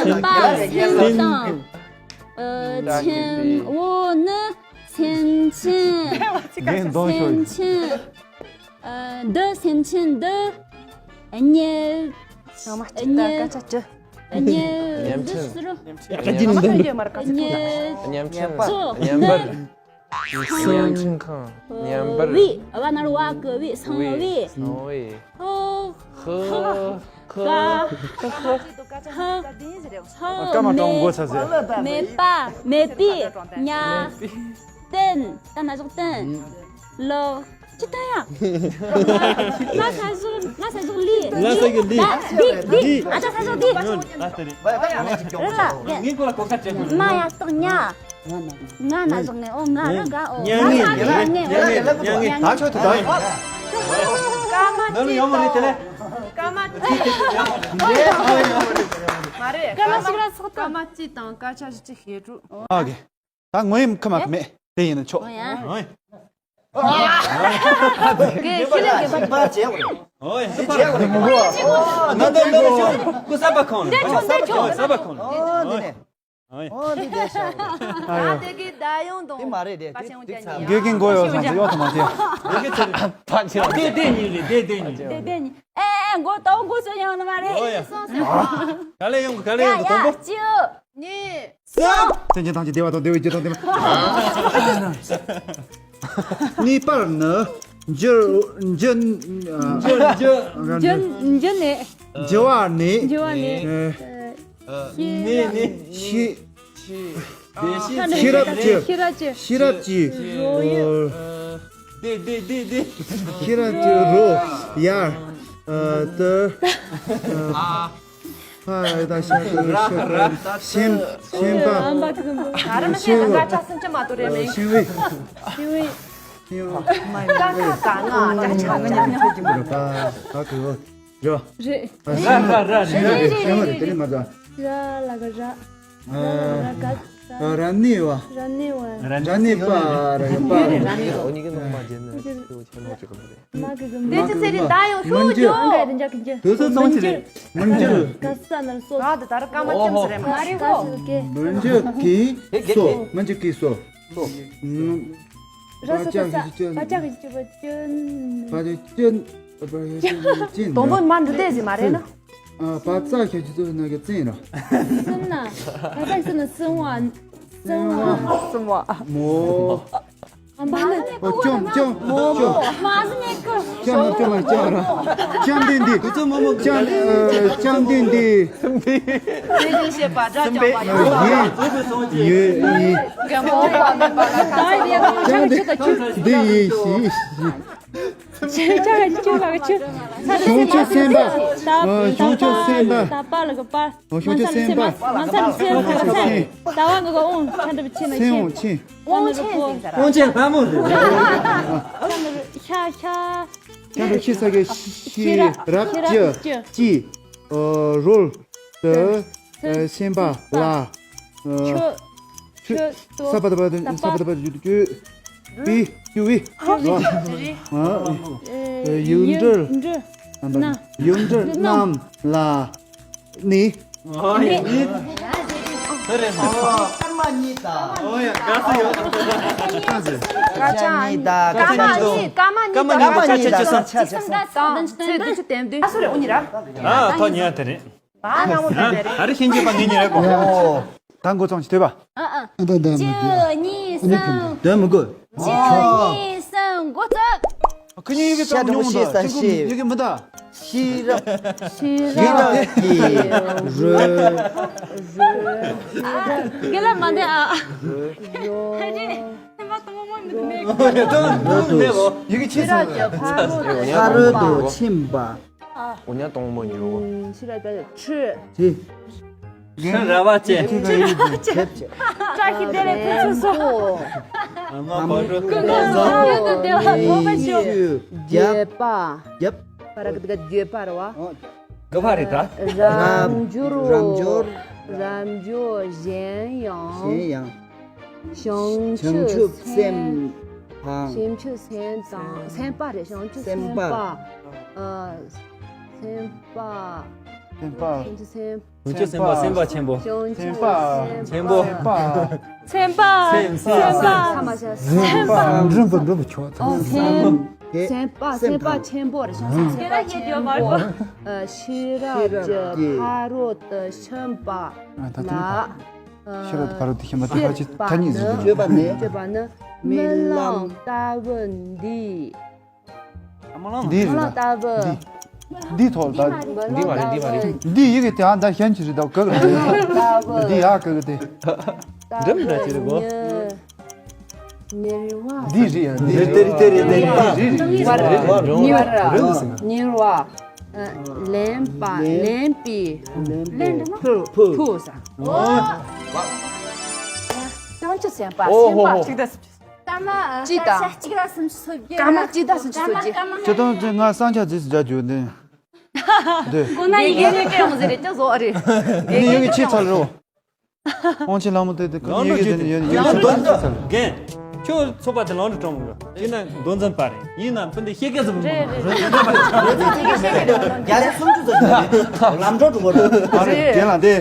ད་སེམས་དང་། ཨ། ཆེན་པོ་ནི་སེམས་ཅན། རྒན་གཏོང་ཤོག། སེམས་ཅན། ཨ། འདི་སེམས་ཅན་འདི། ཉེ། ཚང་མ་གཅིག་ད་སྐད་ཆ་གཅིག་ཉེ། ཉེ་འདི་ཟེར་རོ། ཡ་ད་འདི་ནི་འདི་ཉེ། ཉེ་འཕྲིན་ཁང་། ཉེ་འཕྲིན་ཁང་། ཉེ་འཕྲིན་ཁང་། ཉེ་འབར། བི། བ་ན་རོ་བ་གི་བི། སང་བི། སང་བི། ཧོ། ཧོ། ཧོ། ཧོ། སྐར་མ་གྲངས་མགོ་ཚ་ཟེར། མེད་པ། མེད་པའི་ཉ་སྟེན། ད་ན་ཟུག་སྟེན། ལག་ཅི་ལྟ་ཡ། ལ་ས་ཟུག་ལ་ས་ཟུག་ལི། ལ་ས་གི་ལི། ལི། ལི། ལི། ཨ་ཅག་ས་ཟུག་ལི། ལ་ས་རི། རི་ལ་གི། ངའི་གོ་ལ་གོ་ཁ་ཅན། མ་ཡ་སྟག་ཉ། ང་ན་ཟུག་ནས། ཨོ། ང་རི་ག། ཨོ། ཉ་ངེ། ང་ཉ་ངེ། ཉ་ངེ། ཉ་ངེ། ད་ཆོག་ཏུ་ད། སྐར་མ་ནང་ལ་ཡོང་མ་རེད་དེ་ལས། སྐར་མ་གཅིག་དང་། མ་རེད། སྐར་མ་གཅིག་ལ་ཚོགས། སྐར་མ་གཅིག་དང་སྐར་ཆ་བཞི་བཅུ་ཞེ་དྲུག་ཨོ་ཁེ། ད་ངོ་ཡིན་ཁ་མ་ཁ་མེད་དེ་ཡིན་ན་ཆོག་ཨོ་ཡ། ཨོ་ཡ། གེ་ཁེ་ལེ་གེ་པར་བརྗེ། ཨོ་ཡ། འདི་ཕར། འདི་མི་དགོས། ཨོ་ན་ད་ད་ད་ཤོག་གུ་ས་པ་ཁོང་། འདི་ཆུང་འདི་ཆུང་། ས་པ་ཁོང་། ཨོ་འདི་ནས། ཨོ་ཡ། ཨོ་འདི་བསྡད་ཤག་ཨ་ཡ། དེ་གི་ད་ཡོང་དང་། དེ་མ་རེད་དེ། ད་ཤེས་ཡོང་ཀྱང་ཉན། དགེ་རྒན་མགོ་ཡོད་སོང་ཚེ་ཡོད་དམ་མ་ཚེ། དེ་དེ་ཉིད་རེད། དེ་དེ་ཉིད། དེ་དེ་ཉིད། ཨེ་ཨེ་མགོ་ཏོ་མགོ་སོ་ཡང་ན་མ་རེད། ཨོ་ཡ། ག་ལེ་ཡོང་ག་ལེ་ཡོང་དང་པོ། ཡ་ཡ། གཅིག་གཉིས། གསུམ། སེམས་ཅན་ཐམས་ཅད་བདེ་བ་དང་བདེ་བའི་རྒྱུ་དང་ལྡན་པ། གཉིས་པར་ནི། འགྱུར་འགྱུར། འགྱུར་འགྱུར། འགྱུར་འགྱུར་ནས། འགྱུར་བ་ནས། འགྱུར་བ་ནས། ཨེ། ནས་ནས། ཤེས། ཤེས་རབ་ཀྱི། ཤེས་རབ་ཀྱི། ཤེས་རབ་ཀྱི། རོ་ཡོད། ཨེ། ཤེས་རབ་ཀྱི་རོ་ཡར། ཨེ། དུ། ཨ། ཕ་ར་ད་ཤ་དུ་ཤ་དུ་ཤིན་ཤིན་པ། ཨམ་པ་ཀི་ཀི་འདུག་ཨ་ར་མ་ཤེས་ཀ་ཆ་སུམ་ཅུ་མ་གཏོགས་རེད་མིན། ཤིན་བི། ཤིན་བི། ཤིན་བི། ཀ་ཀ་ཀ་ང་ཀ་ཆ་ང་ཉ་ཁྱེད་ཀྱི་མི་རུ་པ་ད་གི་འོ་རོ། རེད། ཨ་ཤིན་བི། ར་ར་ར་ཤིན་བི་རེད། ཤིན་བི་རེད། དེ་ནི་མ་ད། ར་ལ་ག་ར། ཨ། ར་ག་ར་ནི་བ། ར་ནི་བ། ར་ནི་པ། ར་ག་པ། ར་ནི་པ། མ་གི་གི་མ། དེ་ཚེ་ཚེ་རིང་ད་ཡོང་ཤོག་ཇོ། ང་གི་རིན་འཇགས་ཀྱི་འཇགས། དུས་ཚོད་ཙམ་ཞིག་རེད། མི་འགྱུར། ག་ས་ན་སོ། ང་དེ་ལྟར་སྐར་མ་ཙམ་ཞིག་རེད་མ་རེད་གོ། མི་འགྱུར་གྱི་སོ། མི་འགྱུར་གྱི་སོ། ར་ས་ས་ས། པ་ཅག་གི་ཅི་པ་ཅོན། པ་ཅག་ཅོན། ཅོན། དང་པོ་མ་འགྲོ་བསྡད་ཟིན་མ་རེད་ན། ཨ། པ་ཙ་ཤ་ཅི་ཙོ་ན་གི་ཙིན་ར། སུན་ན། པ་ཙ་སུན་ན་སུན་བ། སུན་བ། སུན་བ། མོ། ཨ་མ་ནི། ཨོ་ཅོམ་ཅོམ་ཅོམ། མ་ཟི་ནི་ཀུ། ཅོམ་ཅོམ་ཅོམ་ར། ཅོམ་ཏིན་ཏི། དུས་ཚོད་མང་མང་ཅོམ། ཨ། ཅོམ་ཏིན་ཏི། དེ་ནི་བཤད་པ་འདྲ་ཅོམ་པ་ཡོད། ཡོད་ཡིན། ག་མོ་བ་མེད་པ་ལ་ད་ཅོམ་ཏིན་ཏི་ཡིན་ཤི་ཤི། ཆ་ག་ཅི་ཆོས་ལ་ག་ཆོས། བྱང་ཆུབ་སེམས་དཔའ། ཨ། བྱང་ཆུབ་སེམས་དཔའ། ད་པ་ལ་ག་པ། ཨ། བྱང་ཆུབ་སེམས་དཔའ། ང་ཚ་ལ་སེམས་ཁ་ཚ། ད་བ་ང་ག་ཨོང་ཁ་འདྲ་བ་ཆེ་ན་སེམས་ཆེ། ཨོང་ཆེན་ཟེར་ས། ཨོང་ཆེན་ལྷ་མོ་ཟེར། ཤ་ཤ། ཁྱེད་ཚོ་ཤི་ས་གི་ཤི་རབ་ཀྱི་ཀྱི། ཨ། རོལ་དུ། ཨ། སེམས་པ་ལ། ཨ། ཆོས། ཆོས། ཆོས་ས་པ་ད་པ་ད་པ། ས་པ་ད་པ་ད་པ་ད་པ། པི། ཀྱུ་བི། ཨ། ཡུལ་འབྲེལ། ཡུལ་འབྲེལ་རྣམས་ལ་ནི། ཨོ་ཡ། ནི། དེ་རེད་མ། སྐར་མ་གཉིས་དང་། ཨོ་ཡ། དགའ་སུ་ཡོད། སྐར་ཆ་གཉིས་དང་། སྐར་མ་གཉིས། སྐར་མ་གཉིས་དང་། སྐར་མ་གཉིས་དང་ཆ་ཆ་ཆ་ཆ། ཚེས་བདུན་ཅུ་དོན་བདུན། ཨ་སུ་རེད། འོ་ཉི་ར། ཨ། ཐོ་ཉི་ཡ་དེ་རེད། ཨ་ན་མོ་དེ་རེད། ཨ་རི་ཤིན་ཅི་པ་ངེ་ཉི་རེད་གོ། ཨོ། ད་འགོ་བཙོང་ཅི་ཐོས་པ། ཨ་ཨ། ཨ་ད་ད་མ་དེ། གཅིག་གཉིས་གསུམ། དོན་མི་དགོས། གཅིག་གཉིས་གསུམ། འགོ་བཙུགས། ཁོ་གཉིས་ཡི་གེ་ཤ་ཙམ་དྲང་མོ་ཉུང་ཤེས་ད་ས་ཤེས། ཡི་གེ་མི་ད། ཤེས་རབ། ཤེས་རབ་ཀྱི་རོལ། རྒན་ལགས་མ་འདི་ཨ། རོལ། ཧ་ཅི། སེམས་པ་གཏོང་མོ་མི་འདུག་ནས། ཡི་གེ་ཆེ་སོང་། ཕ་རོལ་ཏུ་ཕྱིན་པ། འོ་ཉ་གཏོང་མོ་འཇུག། ཤེས་རབ་ཀྱི་ཁྲི། ཁྲི། ཁྲི་ར་བ་ཅན། ཁྲི་ར་བ་ཅན། བཀྲ་ཤིས་བདེ་ལེགས་ཕུན་སུམ་ཚོགས། ཨ་མ་གོ་འགྲོ། ཀུན་དགའ་བོ་ཡོད་དུ་བདེ་བ་འཕགས་པར་ཤོག། བརྒྱད་པ། བརྒྱད། པ་ར་གི་དག་བརྒྱད་པ་ར་བ། དགུ་པ་རེད་ད། རབ་འབྱོར། རབ་འབྱོར། རབ་འབྱོར་གཞན་ཡང་། གཞན་ཡང་། བྱང་ཆུབ་སེམས་དང་། བྱང་ཆུབ་སེམས་དང་། སེམས་དཔའ་རེད། བྱང་ཆུབ་སེམས་དཔའ། སེམས་དཔའ། ཨ། སེམས་དཔའ། སེམས་དཔའ། བྱང་ཆུབ་སེམས། བྱང་ཆུབ་སེམས་དཔའ་སེམས་དཔའ་ཆེན་པོ། བྱང་ཆུབ་སེམས་དཔའ། ཆེན་པོ། སེམས་དཔའ། སེམས་དཔའ། སེམས་དཔའ། སེམས་དཔའ། མགྲོན་པོ་མགྲོན་པོ་ཆོག་ཨོ་སེམས། སེམས་དཔའ། སེམས་དཔའ་ཆེན་པོ་རེད། བྱང་ཆུབ་སེམས་དཔའ་ཆེན་པོ། ཨ། ཤེས་རབ་ཀྱི་ཕ་རོལ་ཏུ་ཕྱིན་པ་ལ། ཤེས་རབ་ཀྱི་ཕ་རོལ་ཏུ་ཕྱིན་པ་དེ་ཕལ་ཆེར་ཐ་སྙད་ཟིན་གྱི་འདུག་སྤྱོད་པ་ནི། སྤྱོད་པ་ནི། རྨི་ལམ་ལྟ་བུ་འདི། འདི་རེད་ད། འདི། འདི་ཐོག་ད། འདི་མ་རེད། འདི་མ་རེད། འདི་ཡི་གེ་དེ་ཨ་ད་གཞན་གྱི་རེད་ད། ག་གི་རེད། འདི་ཡ་ག་གི་དེ། འགྲིམ་འདྲ་ཅི་རེད་གོ། འདི་རེད་ཡ། འདི་རེད། དེ་རེད། དེ་རེད། དེ་རེད། འདི་རེད། ཉི་བར། ཉི་བར། ཉི་བར། ལེན་པ། ལེན་པའི། ལེན་པའི། ཕུ། ཕུ་ས། བྱང་ཆུབ་སེམས་དཔའ། ཨོ་ཧོ་ཧོ། སེམས་དཔའ། སྐར་མ་གཅིག་དང་། སྐར་མ་གཅིག་དང་སུམ་ཅུ་སོ་བརྒྱད། སྐར་མ་གཅིག་དང་སུམ་ཅུ་སོ་བརྒྱད། ཁྱེད་དང་ང་སང་ཆ་ཟིག་སྒྲ་བརྗོད་ནས། འདི། ཁོ་ན་ཡི་གེ་ཡི་གེ་ཡོང་ཟེར་རེད་ཅག་བཟོ་བ་རེད། ཡི་གེ་ཡི་གེ་ཆེ་ཚར་རོ། ཨོང་ཆེ་ལྷ་མོ་དེ་དེ་ཁོ་ཡི་གེ་དེ་ནི་ཡོད་ཡི་གེ་ཆེ་ཚར། རྒན། ཁྱོད་ཚོགས་པ་དེ་ལོངས་སུ་སྤྲོད་མི་དགོས། ཡིན་ན་མདོ་འཛིན་པ་རེད། ཡིན་ན་སྤུན་ཟླ་ཤེས་ག་ཙམ་མི་རེད། རེད་རེད། རྒྱ་ལ་སུམ་ཅུ་ཙམ་ལམ་འགྲོ་འགྲོ་གི་རེད། ཨ་རེད། རྒན་ལགས་དེ།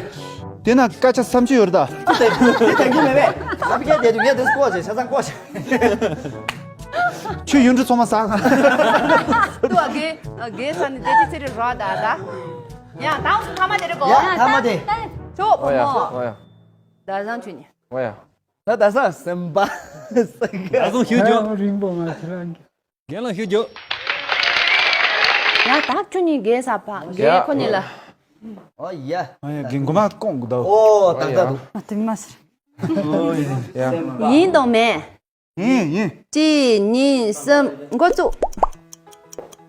དེ་ན་སྐད་ཆ་བསམ་ཚུལ་ཡོད་རེད་ད། དེ་དེ་དེ་གི་མེད་པས། ཨ་ཕི་ཀ་དེ་དུ་ངས་དེ་སྐོར་བྱས་ཆ་ཚང་སྐོར་བྱས། ཁྱོད་ཡུལ་གྲུ་ཚང་མ་ཟ། ཏུ་ཨ་གེ་ཨ་གེ་ས་ནི་དེ་ཅི་ཚེ་རི་རོ་ད་ད། ཡང་དང་སུ་ཐ་མ་དེ་རེད་གོ། ཡ་ཐ་མ་དེ། ཁྱོད་ཨོ་ཡ་ཨོ་ཡ། ད་བཟང་ཆུ་ནི། ཨོ་ཡ། ད་ད་ས་སེམས་པ། ད་བཟང་ཞུ་རྒྱུ། རིང་པོ་མ་ཁྱེད་རང་གི། རྒན་ལགས་ཞུ་རྒྱུ། ཡ་ད་ཁྱོད་ནི་རྒན་ས་ཕ་རྒན་ཡ། ཁོ་ནི་ལ། ཨོ་ཡ། ཨོ་ཡ་རྒན་གོ་མ་ཀོང་གོ་ད། ཨོ་ད་ད་དུ། ཨ་དུ་མ་ཟེར། ཨོ་ཡ། ཡིན་དང་མེད། ཡིན་ཡིན། གཅིག་གཉིས་གསུམ་འགོ་བཙུགས།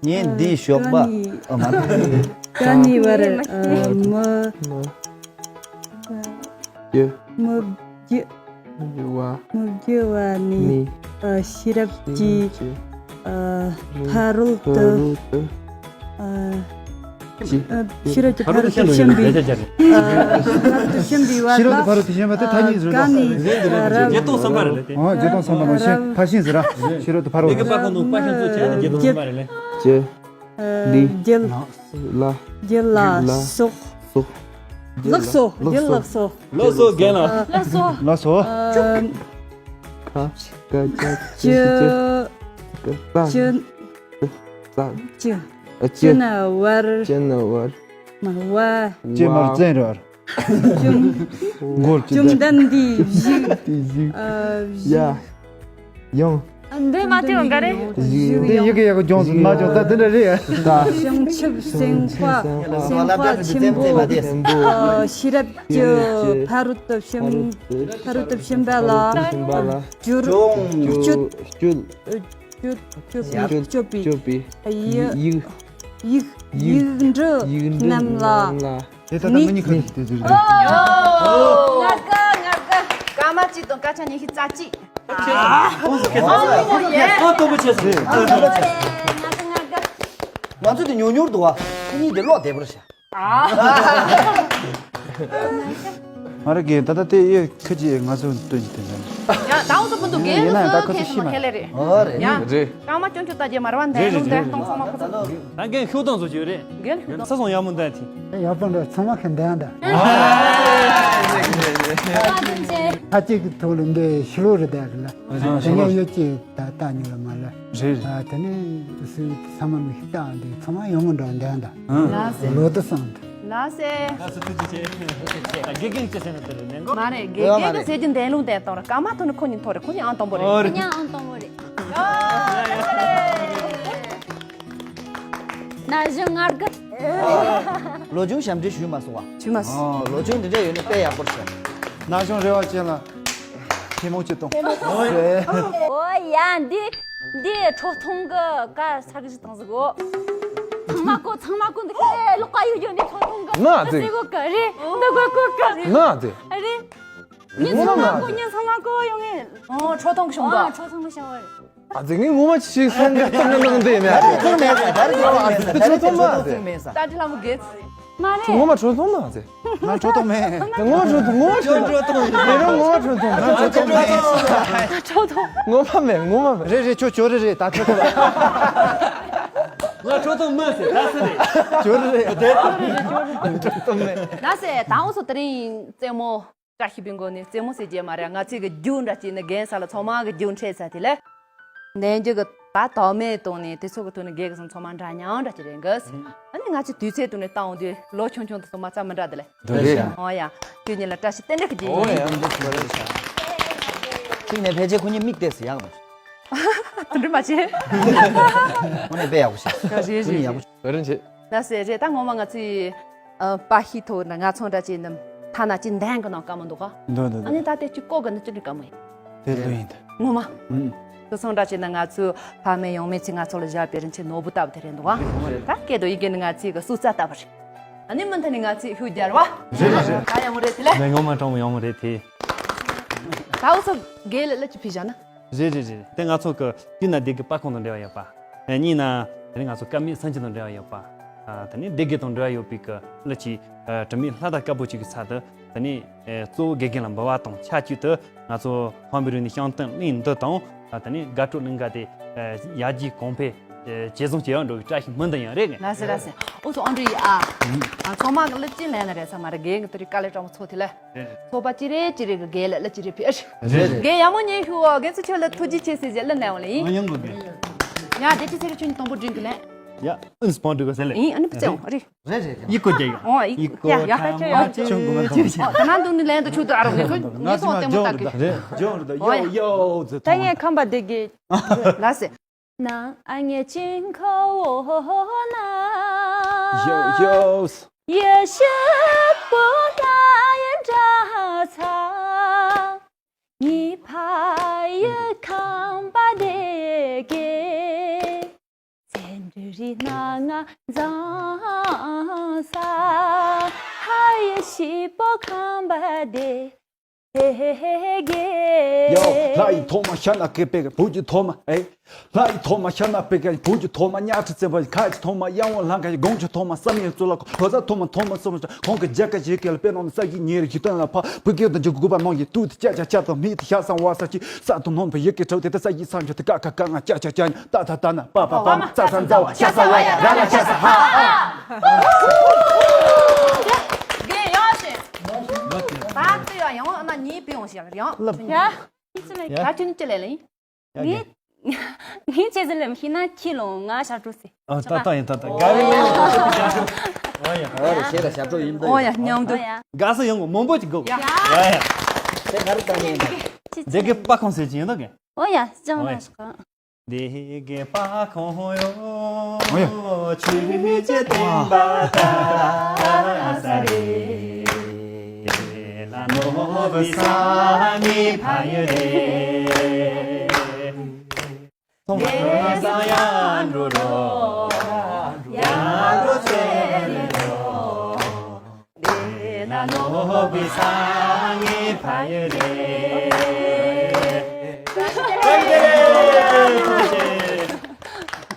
ངས་འདི་ཞོགས་པ། ཨ་མ། ཀ་ནི་བར་མི། ཡ། མི་བརྒྱུད། བ། མི་བརྒྱུད་བ་ནི། ནི། ཤེས་རབ་ཀྱི། ཕ་རོལ་ཏུ། ཕ་རོལ་ཏུ། ཕ་རོལ་ཏུ་ཕྱིན་པའི། ཕ་རོལ་ཏུ་ཕྱིན་པའི། ཕ་རོལ་ཏུ་ཕྱིན་པའི་བར་ལ། ཤེས་རབ་ཏུ་ཕ་རོལ་ཏུ་ཕྱིན་པ་དེ་ཐ་སྙད་ཟེར་རོ། བརྒྱད་སྟོང་གསུམ་པ་རེད་ལེ་དེ། ཨོ་བརྒྱད་སྟོང་གསུམ་པ་ནང་བཞིན་ཕར་ཕྱིན་ཟེར་ར། ཤེས་རབ་ཏུ་ཕ་རོལ་ཏུ། ཕྱིན་པ་ལ་ལེ། ཅེ། ལི། རྒྱལ། ལ། རྒྱལ་ལ་ལ། སོགས། སོགས། ལགས་སོ། རྒྱལ་ལགས་སོ། ལགས་སོ་རྒན་ལགས། ལགས་སོ། ལགས་སོ། ཁ། ཀ་ཅ། ཅི། ཅི། ཅི། ཅི། ཅི། ན་བར། ཅི། ན་བར། མ་བ། ཅི། མར་བཙན་རོར། བཅོམ། མགོར་ཅི། བཅོམ་ལྡན་འདས་བཞུགས། དེ་བཞུགས། ཨ། ཡ། ཡང་། འདི་མ་བྲིས་པ་ག་རེ། བཞུགས། འདི་ཡི་གེ་ཡག་གི་སྦྱོངས་སུ་མ་སྦྱོངས་ད་འདི་འདྲ་རེད། ད། བྱང་ཆུབ་སེམས་དཔའ། སེམས་དཔའ་ཆེན་པོ། ཨ། ཤེས་རབ་ཀྱི་ཕ་རོལ་ཏུ་ཕྱིན། ཕ་རོལ་ཏུ་ཕྱིན་པ་ལ། ཕྱིན་པ་ལ། སྤྱོད། སྤྱོད། སྤྱོད། སྤྱོད། སྤྱོད་པའི། སྤྱོད་པའི། ཡིག། ཡིག། ཡིག་འབྲུ་རྣམས་ལ། དེ་ད་ལྟ་ང་གཉིས་ཁ་ཐུག་དེ་ཟེར་གི། ངར་གི་ངར་གི། སྐར་མ་གཅིག་དང་སྐར་ཆ་ཉི་ཤུ་རྩ་གཅིག། ཁོང་ཚོ་ཁེ་ཨ་ཁོང་ཚོ་ཁེ་ཨ་སྟོབས་པོ་ཆེ་སོང་། ཨ་སྟོབས་པོ་ཆེ། ངར་གི་ངར་གི། ང་ཚོ་དེ་ཉུང་ཉུང་འདུག་བ། ཁྱེད་གཉིས་དེ་ལོག་བདེ་པོར་བྱ། ཨ། ང་རང་གིས་ད་ལྟ་དེ་ཡེ་ཁ་ཅིག་ང་ཚོ་སྟོན་གྱི་དེ་འདྲ། ཡ་ད་འོ་ཚོ་བུ་འདུག་རྒན་ཡིན་ན་ཡང་ལགས་སོ། ད་ཁ་ཐུག་ཤི་མ་ཁས་ལེ་རེད། ཨོ་རེད། ཡ་རེད། སྐར་མ་སྐྱོན་ཆུ་ལྟ་རྒྱལ་མ་ར་བ་འདས་རེད་རུང་འདས་རེད་གཏོང་ཚང་མ་ཁོ་ཚོ། ད་རྒན་ཤུགས་དང་བཟོ་རྒྱུ་རེད། རྒན་ལགས་ས་སོང་ཡག་མོ་འདའ་ཐི། ཡག་པོ་འདྲ་ཚང་མ་ཁ་འདའ་འདའ། ཁ་ཅིག་གི་ཐོག་ལ་འདི་ཤི་ལོ་རེད་འདའ་རེད་ལ། དེ་ནས་ཡོད་ཀྱི་ད་ལྟ་ཉོ་ལ་མ་ལ། རེད་རེད། ཨ་དེ་ནས་སུ་ཚང་མ་མི་ཤི་ཏང་འདི་ཚང་མ་ཡག་མོ་འདྲ་འདའ་འདའ། ལགས་སེ། ལོ་དུ་སང་འདི། ལགས་སེ། ལགས་སེ་ཐུགས་རྗེ་ཆེ། དགེ་རྒན་ཅི་ཟེར་ན་དེ་རེད་ནས་གོ། མ་རེད་དགེ་རྒན་གྱི་ཟེར་རྒྱུ་འདས་ལུང་དེ་གཏོང་ར་སྐར་མ་ཐོན་ནས་ཁོ་གཉིས་ཐོ་རེད། ཁོ་གཉིས་ཨང་དང་པོ་རེད། ཨོ་རེད། ཉ་ཨང་དང་པོ་རེད། ན་གཞོན་ངར་གི། ལོ་ཆུང་ཞབས་འདྲེན་ཞུས་མ་སོང་བ། ཞུས་མ་སོང་། ཨོ་ལོ་ཆུང་འདི་འདྲ་ཡོད་ན་དཔེ་ཡག་པོ་རེད། ན་གཞོན་རེ་བ་ཅན་ལ་ཐལ་མོ་ཅི་གཏོང་། ཨོ་ཡ་འདི་འདི་ཁྲོ་ཐུང་གི་ཀ་ས་གི་ཞིག་བཏང་ཟིག་གོ། ཚང་མ་གོ་ཚང་མ་གོ་འདི་ཀའི་ལོག་ཀ་ཡོད་ཡོད་འདི་ཁྲོ་ཐུང་གི། ང་ཟེ། ཟེ་གོ་ཀ་རེད། འདི་གོ་གོ་ཀ་རེད། ང་ཟེ། རེད། ཉིན་ཚང་མ་གོ་ཉིན་ཚང་མ་གོ་ཡོང་ངེ། ཨོ་ཁྲོ་ཐུང་གི་ཤོང་ག། ཨོ་ཁྲོ་ཐུང་གི་ཤོང་བ་རེད། ཨ་ཙི་ངས་ངོ་མ་ཅིག་སེམས་ཁ་སྟོང་ནང་དེ་ནས། ད་རེས་ཁོ་མེད་ཟེར། ད་རེས་ཁོ་མེད་ཟེར། ད་རེས་ཁོ་ཚོ་མ་ཟེར། ད་ཅི་ལ་མོ་གེ། མ་རེད། ངོ་མ་ཁྲོ་ཐུང་མ་ཟེར། ང་ཁྲོ་ཐུང་མེད། ངོ་མ་ཁྲོ་ཐུང་། ངོ་མ་ཁྲོ་ཐུང་། ཁྲོ་ཐུང་མེད། ངོ་མ་ཁྲོ་ཐུང་མ་ཟེར། ཁྲོ་ཐུང་། ངོ་མ་མེད། ངོ་མ་མེད། རེད་རེད། ཁྱོད་ཁྱོད་རེད་རེད། ད་ཁྲོ་ཐུང་། ང་ཁྲོ་ཐུང་མ་ཟེར། ད་ཟེར་རེད། ཁྱོད་རེད་རེད། ཁྲོ་ཐུང་མེད། ལགས་སེ། ད་འོ་སོ་དེ་རིང་རྩེད་མོ། བཀྲ་ཤིས་པའི་མགོ་ནས་རྩེད་མོ་ཟེར་རྒྱུ་མ་རེད། ང་ཚོའི་གི་རྒྱུ་འདྲ་ཅིག་ནི་རྒན་ས་ལ་ཚང་མ་གི་རྒྱུ་འཕྲད་ས་དེ་ལས། ནན་རྒྱུ་གི་ད་དོགས་མེད་གཏོང་ནས་དེ་ཚོ་གི་ཐོག་ནས་རྒན་གི་སང་ཚང་མ་འདྲ་མཉམ་འདྲ་ཅིག་རེད་གི། ཨ་ནི་ང་ཚོའི་དུས་ཚོད་ཐོག་ནས་བཏང་འོང་དུས་ལོ་ཆུང་ཆུང་དུ་སོང་མ་རྩ་མི་འདྲ་དེ་ལས། འདི་རེད། ཨོ་ཡ། དེ་གཉིས་ལ་བཀྲ་ཤིས་རྟེན་འབྲེལ་གི་རྒྱུ་ཡིན། ཨོ་ཡ། གཅིག་ནས་ཕལ་ཆེར་ཁོ་གཉིས་མིག་བལྟས་སུ་ཡག་མ། དེ་འདྲ་མ་བྱེད། ཁོ་གཉིས་དཔེ་ཡག་པོ་བྱས། རེད་རེད་རེད། ཡག་པོ་བྱས། བཀའ་དྲིན་ཆེ། ལགས་སེ་རེད། ད་ངོ་མ་ང་ཚོའི་ཨ་པ་ཤི་ཐོག་ན་ང་ཚོ་འདྲ་ཅིག་ནི་ཐ་ན་ཅིག་འདན་གི་ནང་བཀའ་མོ་འདུག་ག། འདུག་འདུག་འདུག། ཨ་ནི་ད་དེ་ཅིག་ལྐོག་གི་ནི་ཅི་འདྲ་བཀའ་མོ་ཡིན། དེ་ལོས་ཡིན་ད། ངོ་མ། ཨུམ། དེ་ཚོ་འདྲ་ཅིག་ནི་ང་ཚོའི་ཕ་མེས་ཡང་མེས་ཚོས་ང་ཚོ་ལ་བཞག་པའི་རིན་ཆེན་ནོར་བུ་ལྟ་བུ་དེ་རེད་འདུག་ག། ད་སྐད་དུ་ཡི་གེ་ནི་ང་ཚོའི་གི་སྲོག་རྩ་ལྟ་བུ་རེད། ཨ་ནི་མུ་མཐུད་ནས་ང་ཚོས་ཤུགས་རྒྱག་རོགས། རེད་རེད། ད་ཡག་མོ་རེད་དེ་ལས། ངས་ངོ་མ་དྲང་མོ་ཡག་མོ་རེད་དེ། ད་འུ་ཚོ་རྒན་ལགས་ལ་ཅིག་ཕུལ་བཞག་ན། རེད་རེད་རེད། དེ་ང་ཚོ་གི་གཅིག་ན་འདི་གི་པར་ཁང་དང་འབྲེལ་བ་ཡོད་པ། ཨེ་གཉིས་ན་དེ་རིང་ང་ཚོ་ཀ་མེད་སེམས་ཅན་དང་འབྲེལ་བ་ཡོད་པ། ཨ་དེ་ནས་སྡེ་དགེ་དང་འབྲེལ་བ་ཡོད་པའི་གི་གླུ་ཅིག་ཨ་དྲི་མེད་ལྷ་དང་དཀར་པོ་ཅིག་གི་ཚབ་ཏུ་དེ་ནས་ཨ་གཙོ་བོ་དགེ་རྒན་ལ་འབུལ་བ་དང་ཆབས་ཅིག་ཏུ་ང་ཚོ་ཧོན་བི་རུ་ནས་བྱང་ཐང་གླིང་འདི་དང་ཨ་དེ་ནས་དགའ་སྤྲོ་གླིང་ག་དེ་ཨ་ཡར་རྒྱས་གོང་འཕེལ་ཨ་ཇེ་བཟང་ཅིག་ཡོང་འགྲོ་བའི་བཀྲ་ཤིས་སྨོན་འདུན་ཡང་རེད། ལགས་སེ་ལགས་སེ། ཨོ་ཚོ་ཨང་ཀྲི་ཡི་ཨ། ཨ་ཚང་མ་གི་གླུ་ཅི་ལེན་ལ་རེད་ས་མ་རེད། རྒན་གི་དུ་རི་དཀའ་ལས་སྤྲང་པོ་ཚོ་དེ་ལ། ཚོགས་པ་ཅི་རེད་ཅི་རེད་གི་རྒན་ལ་གླུ་ཅི་རེད་ཕེ། རེད་རེད། རྒན་ཡག་མོ་ཉན་ཤུ་ཨོ། རྒན་ཚོ་ཁྱོད་ལ་ཐུགས་རྗེ་ཆེ་ཟེར་རྗེས་གླུ་ལེན་བ་ལ་ཡིན། ཨ་ཡང་གི་རྒན། ཡ་དེ་ཅི་ཟེར་ཁྱོད་ཉིད་དང་པོ་སྒྲིང་གི་ལེན། ཡ་ཨུན་སྤོང་འགྲིག་ག་ཟེར་ལེ། ཡིན། ཨ་ནི་ཕི་ཙེ་ཨོ་རེད། རེད་རེད་རེད། ཡི་གོ་རྒྱ་ཡོད། ཨོ་ཡི་ཡི་གོ་ཡ་ཡ་ཁ་ཆོ་ཡོད། ཆུང་གུ་མ་ཆུང་གུ་མ། ཨོ་ད་ནང་དུ་ནི་ལེན་དུ་ཆུ་དུ་ཨ་རོ་ངེ་ཁོ་ངེ་ཁོ་ལྟད་མོ་ལྟ་གི། རེད། ཇོ་རེད་ཡོ་ཡོ་ཟེར། ད་ངས་ཁམས་པ་དེ་གི་ལ་སེ། ན་ཨ་ངེ་ཅིང་ཁོ་ན། ཡོ་ཡོ། ཡེ་ཤེས་པོ་ན་ཡེ་འདྲ་ཚ། ཉི་ཕ་ཡི་ཁམས་པ་དེ་གི། ཚན་རི་ན་ང་ཛང་ས། ཧ་ཡེ་ཤི་པོ་ཁམས་པ་དེ་ཧེ་ཧེ་ཧེ་གེ། ཡོ། ལྷ་ཡི་ཐོག་མ་ཤ་ན་སྐེད་པའི་བུ་གི་ཐོག་མ་ཨེ། ལྷ་ཡི་ཐོག་མ་ཤ་ན་སྐེད་པའི་བུ་གི་ཐོག་མ་གཉའ་ཁྲི་བཙན་པོ་ཁ་ཡི་ཐོག་མ་གཡང་བ་ལང་ཁ་ཡི་དགོང་ཆུ་ཐོག་མ་བསམ་ཡས་གཙུག་ལག་ཁང་ལོ་ཙཱ་ཐོག་མ་ཐོག་མ་སོང་ཁོང་གི་རྒྱལ་ཁ་ཡི་གེ་ལ་དཔེ་ནང་ནས་ས་ཡི་ཉེ་རི་ཞི་སྟོན་ལ་ཕ་བུ་སྐད་དང་འཇུག་དགུ་པ་ནང་ཡི་ཏུ་དི་ཅ་ཅ་ཅ་དང་མི་དི་ཤ་སང་བ་ས་ཅི་ས་དུ་ནོམ་པ་ཡི་གེ་གྲོགས་དེ་ད་ས་ཡི་སང་ཆ་དི་ཀ་ཀ་ཀ་ང་ཅ་ཅ་ཅ་ཉ་ཏ་ཐ་ཏ་ན་པ་པ་པ་ན་ཙ་ས་ཛ་བ་ཤ་ས་བ་ཡ་ར་ལ་ཤ་ས་ཧ། རྒན་ཡོང་ཞིང་། ད་ལྟ་ཡང་ཡང་ཨ་ན་ཉིད་པི་ཡོང་ཞིང་ཡང་ལབ། ཡ། ད་ཁྱོད་ཅི་ལས་ལེན། ངས་ངས་ཅི་ཟེར་ལེམ་ཤི་ན་ཁྱི་ལོང་ང་ཞབས་བྲོ་ཟེར། ཨ་ད་ད་ཡིན་ད་ད་དགའ་བའི་ལོ་ཡ་ཞབས་བྲོ་ཡིན་ད། ཨོ་ཡ་ཞེ་ད་ཞབས་བྲོ་ཡིན་ད། ཨོ་ཡ་མཉམ་དུ། དགའ་ས་ཡོང་གོ་མང་པོ་ཅིག་དགོ། ཡ་ཡ། དེ་ག་རེ་ད་ནས་ཡིན་ད། དེ་གི་པ་ཁོང་ཟེར་གྱི་ཡིན་ད་གི། ཨོ་ཡ་ཅང་ལ་ཞིག་ག། དེ་གི་པ་ཁོང་ཡོ། ཨོ་ཡ། ཆུ་མི་ཅི་སྟེང་པ་ད་ས་རེ། ལ་ནོ་བི་ས་ནི་ཕ་ཡི་རེ། ཐོང་ཁ་ཡང་འགྲོ་རོ། ཡང་འགྲོ་ཚེ་ལེ་རོ། དེ་ན་ནོ་བི་ས་ནི་ཕ་ཡི་རེ།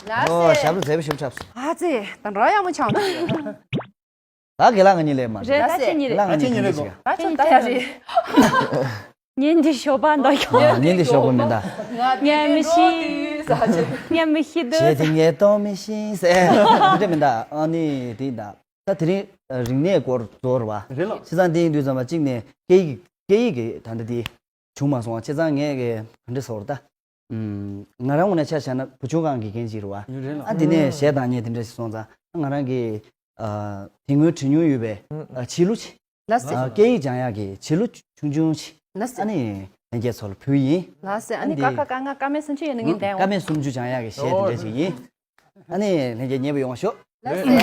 ལ་ཨོ་ཞབས་བྲོ་མཛེས་པོ་ཞིག་འཁྲབ་སོང་། ཨ་ཙི་ད་འགྲོ་ཡག་མོ་ཆགས་འདུག་ད་དགེ་ལགས་ང་གཉིས་ལས་མ་རེད། རེད་ད་ཁྱེད་གཉིས་རེད། ལགས་ང་གཉིས་རེད་གོ། ད་ཁྱེད་ད་ཡ་རེད། ཉན་འདི་ཞོགས་པ་འདོགས་ཡོང་། ཉན་འདི་ཞོགས་པ་མི་འདའ། ཉན་མི་ཤི། ཉན་མི་ཤི་འདུག་བྱས་ཏེ་ངས་གཏོང་མི་ཤེས་ཟེར། འདི་འདྲ་མི་འདའ། ཨ་ནི་དེ་འདའ། ད་དེ་རིང་རིག་གནས་སྐོར་ཚོར་བ། རེད་ལ། བྱས་ཙང་དེ་ཡིན་དུས་ཙམ་པ་གཅིག་ནས་སྐད་ཡིག་སྐད་ཡིག་གི་ད་ལྟ་དེ་བྱུང་མ་སོང་བ། བྱས་ཙང་ངས་གི་ག་འདྲ་ཟེར་ད། ང་རང་ངོས་ནས་ཆ་བཞག་ན་བུ་ཆུང་སྒང་གི་རྒན་ཅིག་རེད་བ། ཡོད་རེད་ལ། ཨ་དེ་ནས་གཞས་བཏང་མཁན་དེ་འདྲ་ཞིག་སོང་ཙང་ང་རང་གི་ཨ་དེ་སྔོན་བྲིས་མྱོང་ཡོད་པའི་ཨ་བྱིས་གླུ་ཅིག་ལགས་སེ། ཨ་སྐད་ཡིག་སྦྱང་ཡག་གི་བྱིས་གླུ་ཆུང་ཆུང་ཅིག་ལགས་སེ། ཨ་ནི་ལྷན་རྒྱས་ཚོ་ལ་ཕུལ་ཡིན། ལགས་སེ། ཨ་ནི་ཨ་ནི་ཀ་ཁ་ཀ་ང་ཀ་མེད་སུམ་ཅུ་ཡོད་ན་ངས་བསྡད་འོང་། ཀ་མེད་སུམ་ཅུ་སྦྱང་ཡག་གི་གཞས་དེ་འདྲ་ཅིག་ཡིན། ཨ་ནི་ལྷན་རྒྱས་མཉེས་པོ་ཡོང་ཤོག་ལགས་སེ།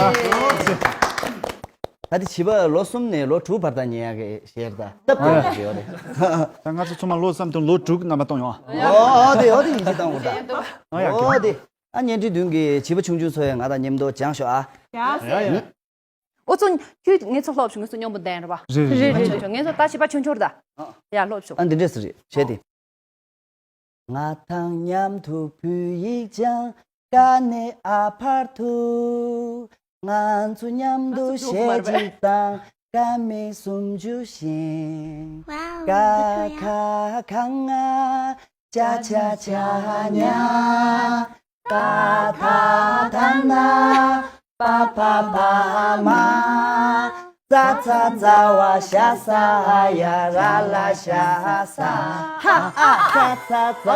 ད་དེ་བྱིས་པ་ལོ་གསུམ་ནས་ལོ་དྲུག་བར་དུ་ཉན་ཡག་གི་གཞས་རེད་ད། སྟབས་བདེ་བ་ཞིག་ཡོད་རེད། ད་ང་ཚོ་ཚང་མ་ལོ་གསུམ་དང་ལོ་དྲུག་རྣམ་པ་གཏོང་ཡོང་ཨ། ཨོ་དེ་ཨོ་དེ་ཡིན་གཅིག་བཏང་དགོས་ད། ཨོ་ཡ་ཨོ་དེ། ཨ་བརྙན་འཕྲིན་མདུན་གྱི་བྱིས་པ་ཆུང་ཆུང་ཚོ་ཡང་ང་དང་མཉམ་དུ་སྦྱང་ཤོག་ཨ། ཡ་ཡ། ཨོ་ཚོ་ཁྱོད་ངེད་ཚོ་སློབ་ཆུང་ངེད་ཚོ་མཉམ་པོ་བསྡད་རེད་པ། རེད་རེད་རེད། ངེད་ཚོ་ད་བྱིས་པ་ཆུང་ཆུང་རེད་ད། ཡ་སློབ་ཆུང་། ཨ་འདི་འདྲས་སུ་རེད་བྱས་ཏེ། ང་དང་མཉམ་དུ་བོད་ཡིག་སྦྱང་། ཀ་ནས་ཨ་བར་དུ། ང་ཚོ་མཉམ་དུ་གཞས་གཅིག་བཏང་། ཀ་མེད་སུམ་ཅུ་ཤིང་། ཀ་ཁ་ག་ང་། ཅ་ཆ་ཆ་ཉ། ཏ་ཐ་ད་ན། པ་ཕ་བ་མ། ཙ་ཚ་ཙ་བ་ཤ་ས་ཡ་ར་ལ་ཤ་ས། ཧ་ཨ། ཙ་ཚ་ཙ་བ་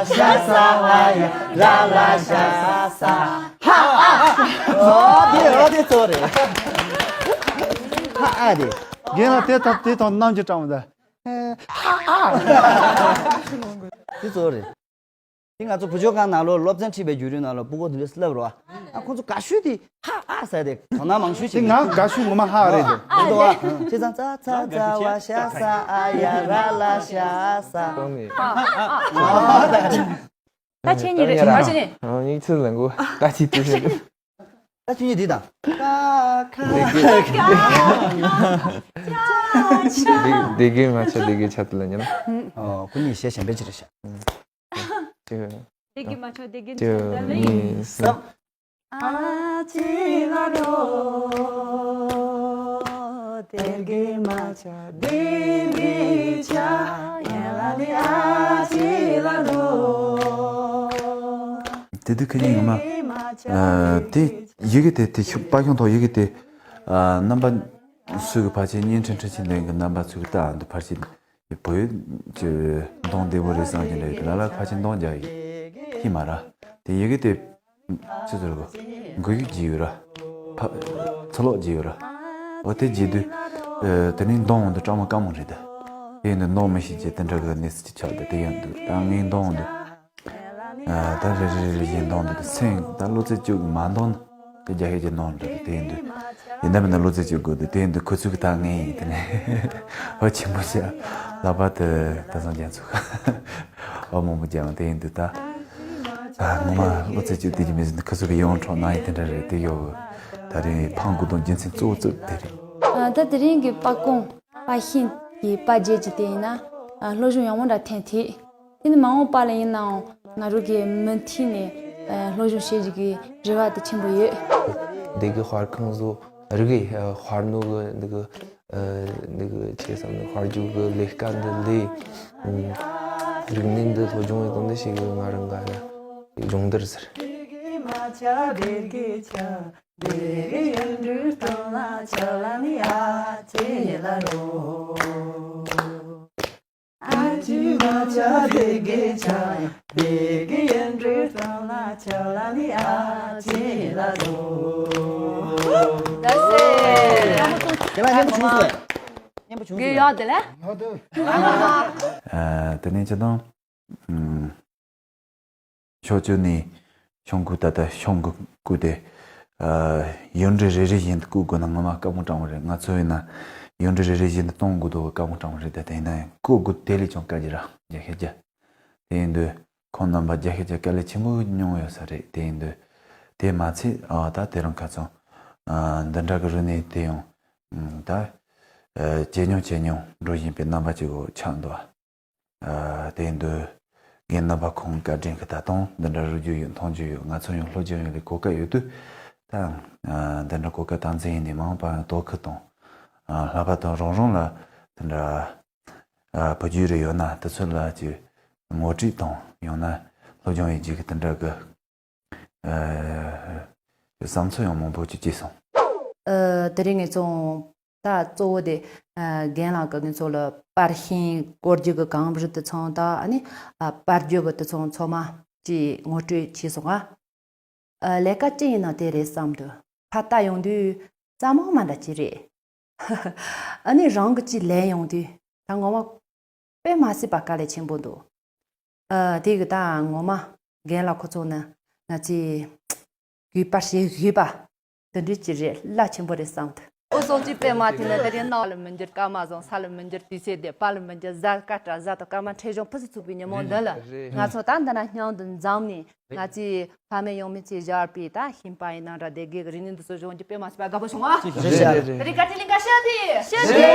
ཤ་ས་ཡ་ར་ལ་ཤ་ས། ཧ་ཨ། ཨོ་དེ་ཨོ་དེ་ཚོ་རེད། ཧ་ཨ་དེ། རྒན་ལགས་དེ་དང་དེ་དང་གནམ་གྱི་སྤྲང་པོ་དང་། ཧ་ཨ། དེ་ཚོ་རེད། དེ་ང་ཚོ་བུ་བཅོལ་ཁང་ནང་ལོགས་སློབ་ཚན་ཁྲིད་པའི་བརྒྱུད་རིམ་ནང་ལོགས་སྤུ་གུ་དེ་འདྲས་སླེབས་རོགས། ཨ་ཁོང་ཚོ་དགའ་ཤོས་དེ་ཧ་ཨ་ཟེར་ཏེ་དོ་སྣང་མང་ཤོས་དེ་ཤིག་ང་དགའ་ཤོས་ངོ་མ་ཧ་རེད་དོ། ཨ་རེད་དོ། ཨ་བྱས་ཙང་ཙ་ཚ་ཙ་བ་ཤ་ས་ཨ་ཡ་ར་ལ་ཤ་ས། ཨ་ཨ་ཨ། ད་ཁྱེད་གཉིས་རེད། ད་ཁྱེད་གཉིས། ཨ་ཡིག་ཚད་ལེན་གོ། ད་ཅི་ཏུ་ཤེས། ད་ཁྱེད་གཉིས་འདི་དང་། ཀ་ཁ། སྡེ་དགེ་ང་ཆ་སྡེ་དགེ་ཆ་དུ་ལ་ཉན། ཨོ་ཁོ་གཉིས་གཞས་གཞན་པའི་ཅི་རེད་ཤག་གཅིག་སྡེ་དགེ་མ་ཆོག་སྡེ་དགེ་གཅིག་གཉིས་གསུམ། ཨ་ཅེ་ལ་འགྲོ། དེར་གི་མ་ཆ་དེར་གི་ཆ། ཡ་ལ་ལི་ཨ་ཅེ་ལ་འགྲོ། དེ་དུས་ཁ་ཉིན་ངོ་མ། ཨ། དེ་ཡི་གེ་དེ་དེ་ཤུ་པ་ཁྱུང་ཐོག་ཡི་གེ་དེ། ཨ། རྣམ་པ་སུ་གི་ཕལ་ཆེར་བརྙན་འཕྲིན་འཕྲིན་ཆེན་ལྡན་གི་རྣམ་པ་ཚོ་གི་ལྟ་འདི་ཕལ་ཆེར་བོད་ཀྱི་གདོང་བདེ་བོ་རེད་བསམ་གྱི་འདྲ་ཡོད། ལ་ལ་ཕལ་ཆེར་གདོང་རྒྱག་གི་ཡིན་མ་ར། དེ་ཡི་གེ་དེ་ཆུ་ཚོད་གོ་འགུལ་ཡུག་བརྗེ་ཡོད་ར། ཕ་ཚུར་ལོག་བརྗེ་ཡོད་ར། འོ་དེ་བརྗེ་དུས། ཨ། དེ་ནས་གདོང་འོང་དུས་སྐྲག་མ་དཀའ་མོ་རེད་ད། དེ་ཡིན་དུས་གནོང་མི་ཤེས་ཀྱི་དེ་འདྲ་གི་གནས་ཚུལ་ཅིག་ཆགས་འདུག་དེ་ཡིན་དུས་ད་ངའི་གདོང་འོང་དུས། ཨ། ད་རེ་རེ་རེ་བཞིན་གདོང་འདུག་སེམས་ད་བློ་རྩེ་གཅིག་མ་འདོང་ན་དེ་རྒྱ་ཧེ་རྒྱ་གནོང་འདྲ་དེ་ཡིན་དུས། ཡིན་ན་མིན་ན་བློ་རྩེ་གཅིག་དགོས་འདུག་དེ་ཡིན་དུས་ཁོ་ཚོ་གི་ད་ངས་ཡིན་དེ་ནས་ཧོ་ཆེན་པོ་བྱས་ལག་པ་དེ་ད་སང་རྒྱ་མཚོ་ཧོ་མང་པོ་རྒྱག་དེ་ཡིན་དུས་ད། ཨ། ངོ་མ་བློ་རྩེ་གཅིག་དེ་གི་མི་ཟིན་ཁོ་ཚོ་གི་ཡོང་འཕྲོག་ན་ཡིན་དེ་འདྲ་རེད། དེ་ཡོད་ད་རིང་ཕང་དགོས་དོན་རྒྱུ་མཚན་གཙོ་བོ་གཙོ་དེ་རེད། ཨ། ད་དེ་རིང་གི་པ་ཀོང་པ་ཤིན་གྱི་པ་རྒྱལ་གྱི་དེ་ཡིན་ན། ཨ། སློབ་སྦྱོང་ཡག་མོ་འདྲ་ཐེངས་ཐེངས། དེ་ནི་མ་འོངས་པ་ལ་ཡིན་ནའང་ང་རང་གིས་མུ་མཐུད་ནས་སློབ་སྦྱོང་བྱེད་རྒྱུ་གི་རེ་བ་དེ་ཆེན་པོ་ཡོད། འདི་གི་དཔར་ཁང་བཟོ་རིག་གི་དཔར་ནོ་གི་འདི་གི་འདི་གི་ཆེ་བསམ་ནི་དཔར་རྒྱུ་གི་ལས་ཀ་འདི་ལས། རིག་གནས་འདི་སློབ་སྦྱོང་ཡོད་དོན་འདི་ཞིག་གི་ང་རང་ག་ན་སྦྱོང་བརྡར་ཟེར། དེ་ནས་ཅི་དང་། ཕྱོགས་བཅུ་ནས་གཤོང་ཁུག་ད་ལྟ་གཤོང་གུ་བརྐོས་ཏེ། ཨ། ཡོན་འབྲི་རེ་རེ་བཞིན་དུ་བརྐོ་དགོས་ན་ངོ་མ་དཀའ་མོ་དྲང་བོ་རེད། ང་ཚོ་ཡིན་ན་ཡོན་འབྲི་རེ་རེ་བཞིན་དུ་གཏོང་དགོས་དོ་དཀའ་མོ་དྲང་བོ་རེད། ད་དེ་ཡིན་ན་ཡང་བརྐོ་དགོས་དེ་ལས་ཀྱང་དཀའ་རྒྱུ་ར་རྒྱ་ཤེས་རྒྱ། དེ་ཡིན་དུས་ཁོང་རྣམ་པ་རྒྱ་ཤེས་རྒྱ་དཀའ་ལས་ཆེན་པོ་མྱོང་ཡོད་ས་རེད། དེ་ཡིན་དུས་དེ་མ་ཚད། ཨ། ད་དེ་རིང་ཁ་སང་། ཨ། འདི་འདྲ་གི་རིག་གནས་དེ་ཡང་ད་ཇེ་ཉུང་ཇེ་ཉུང་འགྲོ་བཞིན་པའི་རྣམ་པ་ཅིག་ཆགས་འདུག་ཨ། དེ་ཡིན་དུས་རྒན་རྣམ་པ་ཁོང་བཀའ་དྲིན་གྱིས་ད་དུང་འདི་འདྲ་རིག་རྒྱུ་ཡོད། མཐོང་རྒྱུ་ཡོད། ང་ཚོ་ཡང་སློབ་སྦྱོང་ཡོད་ལས་གོ་སྐབས་ཡོད་དུས་ད། ཨ། འདི་འདྲ་གོ་སྐབས་དམ་འཛིན་ཡིན་ནས་མ་འོངས་པ་ཡང་དོ་ཁུར་དང་། ཨ། ལྷག་པར་དུ་རང་རང་ལ་དེ་འདྲ། ཨ། བུ་རྒྱུད་རེ་ཡོད་ན་དེ་ཚོ་ལ་ཅིག་ངོ་སྤྲོད་དང་ཡང་ན་སློབ་སྦྱོང་ཡེད་རྒྱུ་གི་དེ་འདྲ་གི། ཨ། བསམ་ཚུལ་ཡང་མང་པོ་ཅིག་སྐྱེས་སོང་། ཨ། དེ་རིང་ངས་ཚོང་ད་གཙོ་བོ་དེ། ཨ། རྒན་ལགས་ཀྱིས་ངེད་ཚོ་ལ་པར་ཤིང་བརྐོ་རྒྱུ་གི་གོམས་གཤིས་དེ་ཚོ་དང་། ཨ་ནི། ཨ། པར་རྒྱུག་གི་དེ་ཚོ་ཚང་མ་ཅིག་ངོ་སྤྲོད་བྱས་སོང་ང་། ཨ། ལས་ཀ་ཅི་ཡིན་ན་དེ་རེད་བསམ་འདུག་ཕར་ལྟ་ཡོང་དུས་སླ་མོ་མ་འདྲ་ཅིག་རེད། ཨ་ནི་རང་གིས་ཅིག་ལས་ཡོང་དུས་ད་ངོ་མ་དཔེ་མ་སྲིད་པ་དཀའ་ལས་ཆེན་པོ་འདུག་ཨ། དེ་གི་ད་ངོ་མ་རྒན་ལགས་ཁོ་ཚོ་ནི་ང་ཚོའི་གུས་པ་བྱེད་དགོས་པ་དེ་འདྲ་ཅིག་རེད། རླབས་ཆེན་པོ་རེད་བསམ་འདུག་འོ་སོང་ཅིག་དཔེ་མ་ཐུབ་ན་དེ་རིང་ནགས་ལ་མི་འགྱུར་སྐར་མ་བཟང་། ས་ལ་མི་འགྱུར་དུས་ཚོད་བདེ། བ་ལ་མི་འགྱུར་གཟའ་སྐར་བཀྲ། གཟའ་དང་སྐར་མ་འཕྲད་བྱུང་། ཕུན་སུམ་ཚོགས་པའི་ཉིན་མོ་འདི་ལ་ང་ཚོ་ད་འདི་ན་མཉམ་དུ་འཛོམས་ནས། ང་ཚོའི་ཕ་མེས་ཡང་མེས་ཚོས་བཞག་པའི་ད་ཤིང་པ་ཡིན་ན་འདྲ། སྡེ་དགེ་གི་རིག་གནས་འདི་ཚོ་སྦྱོང་རྒྱུ་དཔེ་མ་སྲིད་པ་དགའ་པོ་བྱུང་ཨ། རེད་རེད། དེ་རིང་བཀའ་དྲིན་ལིང་ག་ཤོད་དེ། ཤོད་དེ།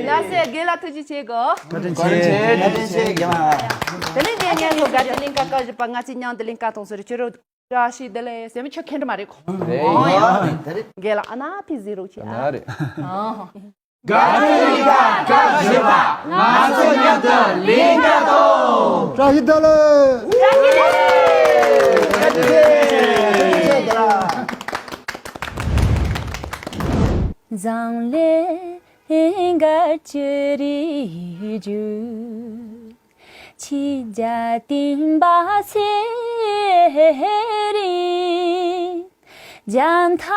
ལགས་སེ་རྒན་ལགས་ཐུགས་རྗེ་ཆེ་གོ། བཀའ་དྲིན་ཆེ། བཀའ་དྲིན་ཆེ་རྒན་ལགས། དེ་རིང་རྒན་ངས་ངོ་བཀའ་དྲིན་ལིང་ག་སྐབས་བཞི་པ་ང་ཚོས་མཉམ་དུ་ལིང་ག་གཏོང་སྲོལ་རེད། ཁྱོད་རང་བཀྲ་ཤིས་བདེ་ལེགས་ཟེར་མི་ཁྱོད་མཁྱེན་གྱི་མ་རེད་གོ། རེད། རྒན་ལགས་ཨ་ན་ཕི་ཟི་རོགས་བྱེད་ཨ། ཨ་ན་རེད། ཨ། དགའ་སྤྲོའི་ལིང་ག་སྐབས་བཞི་པ། ང་ཚོ་མཉམ་དུ་ལིང་ག་གཏོང་། བཀྲ་ཤིས་བདེ་ལེགས། བཀྲ་ཤིས་བདེ་ལེགས། འཛམ་གླིང་ག་ཅི་རིགས་རྒྱུ། ཆོས་རྒྱལ་བསྟན་པ་ཚེ་རིང་། རྒྱ་མཐའ་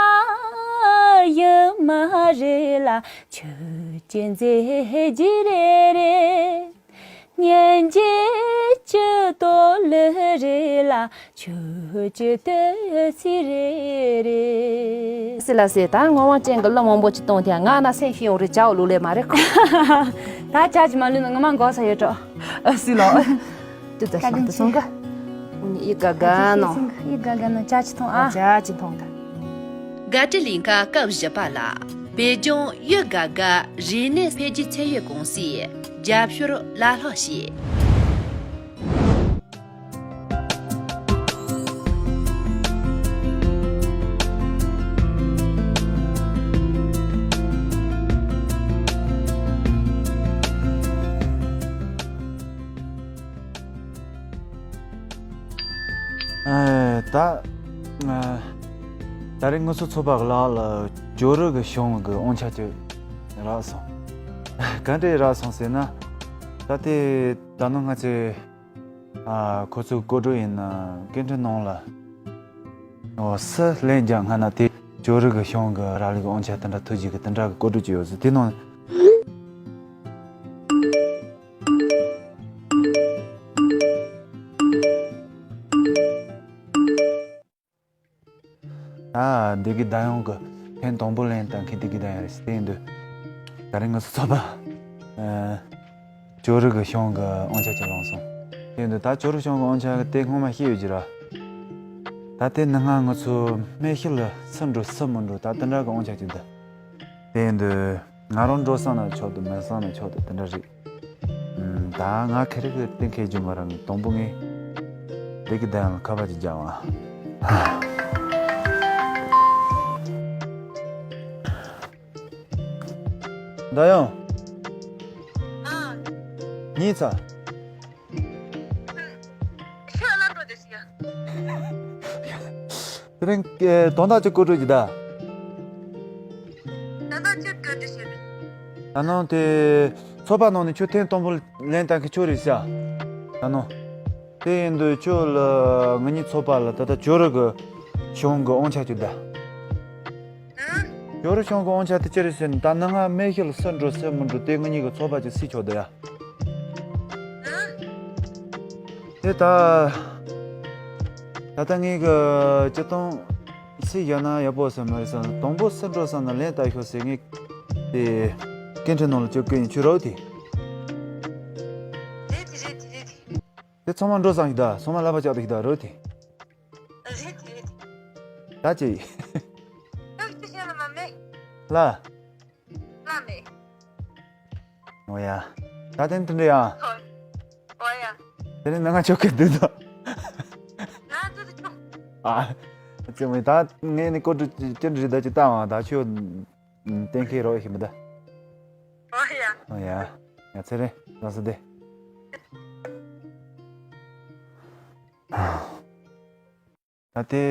ཡུལ་མ་རེ་ལ། ཆོས་ཀྱི་མཛད་རྗེས་རེ་རེ། སྙན་འཇེབས་ཀྱི་དོ་ལུ་རེ་ལ། ཆོས་ཀྱི་བསྟོད་ཚིག་རེ་རེ། སི་ལ་སི་ད་ངོ་མ་ཅན་གྱི་གླུ་མང་པོ་ཅིག་གཏོང་དེ་ང་ན་སེམས་ཤི་ཡོང་རེ་ཅའོ་ལུ་ལེ་མ་རེད་ཁོ། ད་ཅག་ཅིག་མ་ལུས་ན་ངོ་མ་འགོག་ས་ཡོད་འགྲོ། ཨ་སི་ལ། དུ་ཙ་ཤང་དུ་སོང་ག་ཨི་ག་ག་ནོ། ཨི་ག་ག་ནོ་ཅག་ཅིག་མཐོང་ཨ། ཅག་ཅིག་མཐོང་ད། དགའ་སྤྲོའི་གླིང་ག་སྐབས་བཞི་པ་ལ། བོད་ལྗོངས་ཡུལ་དགའ་དགའ་རིག་གནས་འཕེལ་རྒྱས་ཚད་ཡོད་ཀུང་སིས་རྒྱབ་སྐྱོར་ལ་ལྷག་བྱས། ང་ཚོ་ཚོ་པ་གི་ལག་ལ་ཇོ་རི་གི་གཞུང་གི་དབང་ཆ་ཅིག་རག་སོང་། ག་འདྲས་རག་སོང་ཟེར་ན། ད་ལྟའི་ད་ནང་ང་ཚོས་ཨ་ཁོ་ཚོའི་བཀོད་སྒྲིག་ཡིན་ན་སྐད་འཕྲིན་ནང་ལ་ཨོ་སུ་ལན་རྒྱག་སྔ་ན་དེ་ཇོ་རི་གི་གཞུང་གི་རག་ལས་ཀྱི་དབང་ཆ་དེ་འདྲ་ཐོབ་རྒྱུ་གི་དེ་འདྲ་གི་བཀོད་སྒྲིག་ཅིག་ཡོད་ཟེར། དེ་ནང་ད་བདེ་སྐྱིད་ཟླ་ཡང་གི་ཐེངས་དང་པོ་ལན་བཏབ་མཁན་བདེ་སྐྱིད་ཟླ་ཡང་རེད་ཟེར། དེ་ཡིན་དུས་ད་རིང་ང་ཚོ་ཚོ་པ་ཨ་ཇོ་རི་གི་གཞུང་གི་དབང་ཆ་ཅིག་བླངས་སོང་། དེ་ཡིན་དུས་ད་ཇོ་རི་གཞུང་གི་དབང་ཆ་གི་དེ་སྔོན་མ་བཤད་ཡོད་ཀྱི་ར། ད་དེ་ནི་སྔ་ང་ཚོ་སྨད་ཤོད་ལ་སུ་འགྲོ་སུ་མི་འགྲོ་ད་དེ་འདྲ་གི་དབང་ཆ་ཅིག་འདུག་དེ་ཡིན་དུས་ང་རང་འགྲོ་བསམ་ན་ཆོག་འདུག་མི་བསམ་ན་ཆོག་འདུག་དེ་འདྲ་རེད། ཨུམ། ད་ང་ཁེ་རི་གི་གཏན་འཁེལ་རྒྱུ་མ་རེད། ངས་དང་པོ་ངས་བདེ་སྐྱིད་ཟླ་ཡང་ལ་ཁ་པར་ཅིག་རྒྱག་ཨང་། ཟླ་ཡང་། ཨ། ཉིན་ཚ། ཤ་ལ་འགྲོ་དེ་ཤི་ཡ། དེ་རིང་ཨེ་དོན་དག་ཅིག་བཀོད་སྒྲིག་ཅིག་ད། ད་ནང་ཅིག་བཀོད་སྒྲིག་བྱས་རེད། ད་ནང་དེ་ཚོ་པ་ནང་ནས་ཁྱོད་ཐེངས་དང་པོ་ལན་བཏབ་མཁན་ཁྱོད་རེད་ཤག་ད་ནང་དེ་ཡིན་དུས་ཁྱོད་ལ་ང་གཉིས་ཚོ་པ་ལ་ད་ལྟ་ཇོ་རི་གི་གཞུང་གི་དབང་ཆ་ཅིག་ད། ཨ། ཇོ་རི་གཞུང་གི་དབང་ཆ་དེ་ཅི་རེད་ཟེར་ན། ད་ནངས་སྨད་ཤོད་ལ་སུ་འགྲོ་སུ་མི་འགྲོ་དེ་ང་གཉིས་ཀྱི་ཚོ་པ་ཅིག་སྲིད་ཆོག་འདུག་ཡ། ཨ། དེ་ད་ད་ལྟ་ངས་གི་སྤྱིར་བཏང་སྲིད་བཞག་ན་ཡག་པོ་ཟེར་མ་རེད་བསམ། དང་པོ་སུ་འགྲོ་བསམ་ན་ལན་བཏབ་ཤོག་ཟེར། ངས་དེ་སྐད་འཕྲིན་ནང་ལ་བཅུག་གི་ཡིན། ཁྱོད་རོགས་དེ། རེད་དེ་རེད་དེ་རེད་དེ། དེ་ཚང་མ་འགྲོ་བསམ་གི་ད། ཚང་མ་ལབ་པ་ཅག་ཏུ་གི་ད་རོགས་དེ། རེད་དེ་རེད་དེ། ད་ཅི་ཡིན། ཁྱོད་ཀྱི་ཤེས་ལ་མ་མེད། ལ། ལ་མེད། འོ་ཡ། ད་དེ་འདྲ་ཡ། འོ་ཡ། དེ་ནི་ནང་ང་ཆོག་གི་འདུག་ད། ང་ཚོ་དེ་ཆོག་ཨ། ཅི་མི་ད་ངས་ནི་ཀོ་ཀྲུ་ཅི་འདྲ་རེད་ད་ཅི་ལྟ་བ་ད་ཁྱོད་གཏན་འཁེལ་རོགས་ཤིག་མི་ད། འོ་ཡ། འོ་ཡ། ཡ་ཚེ་རིང་ལགས་སོ་དེ། ད་དེ་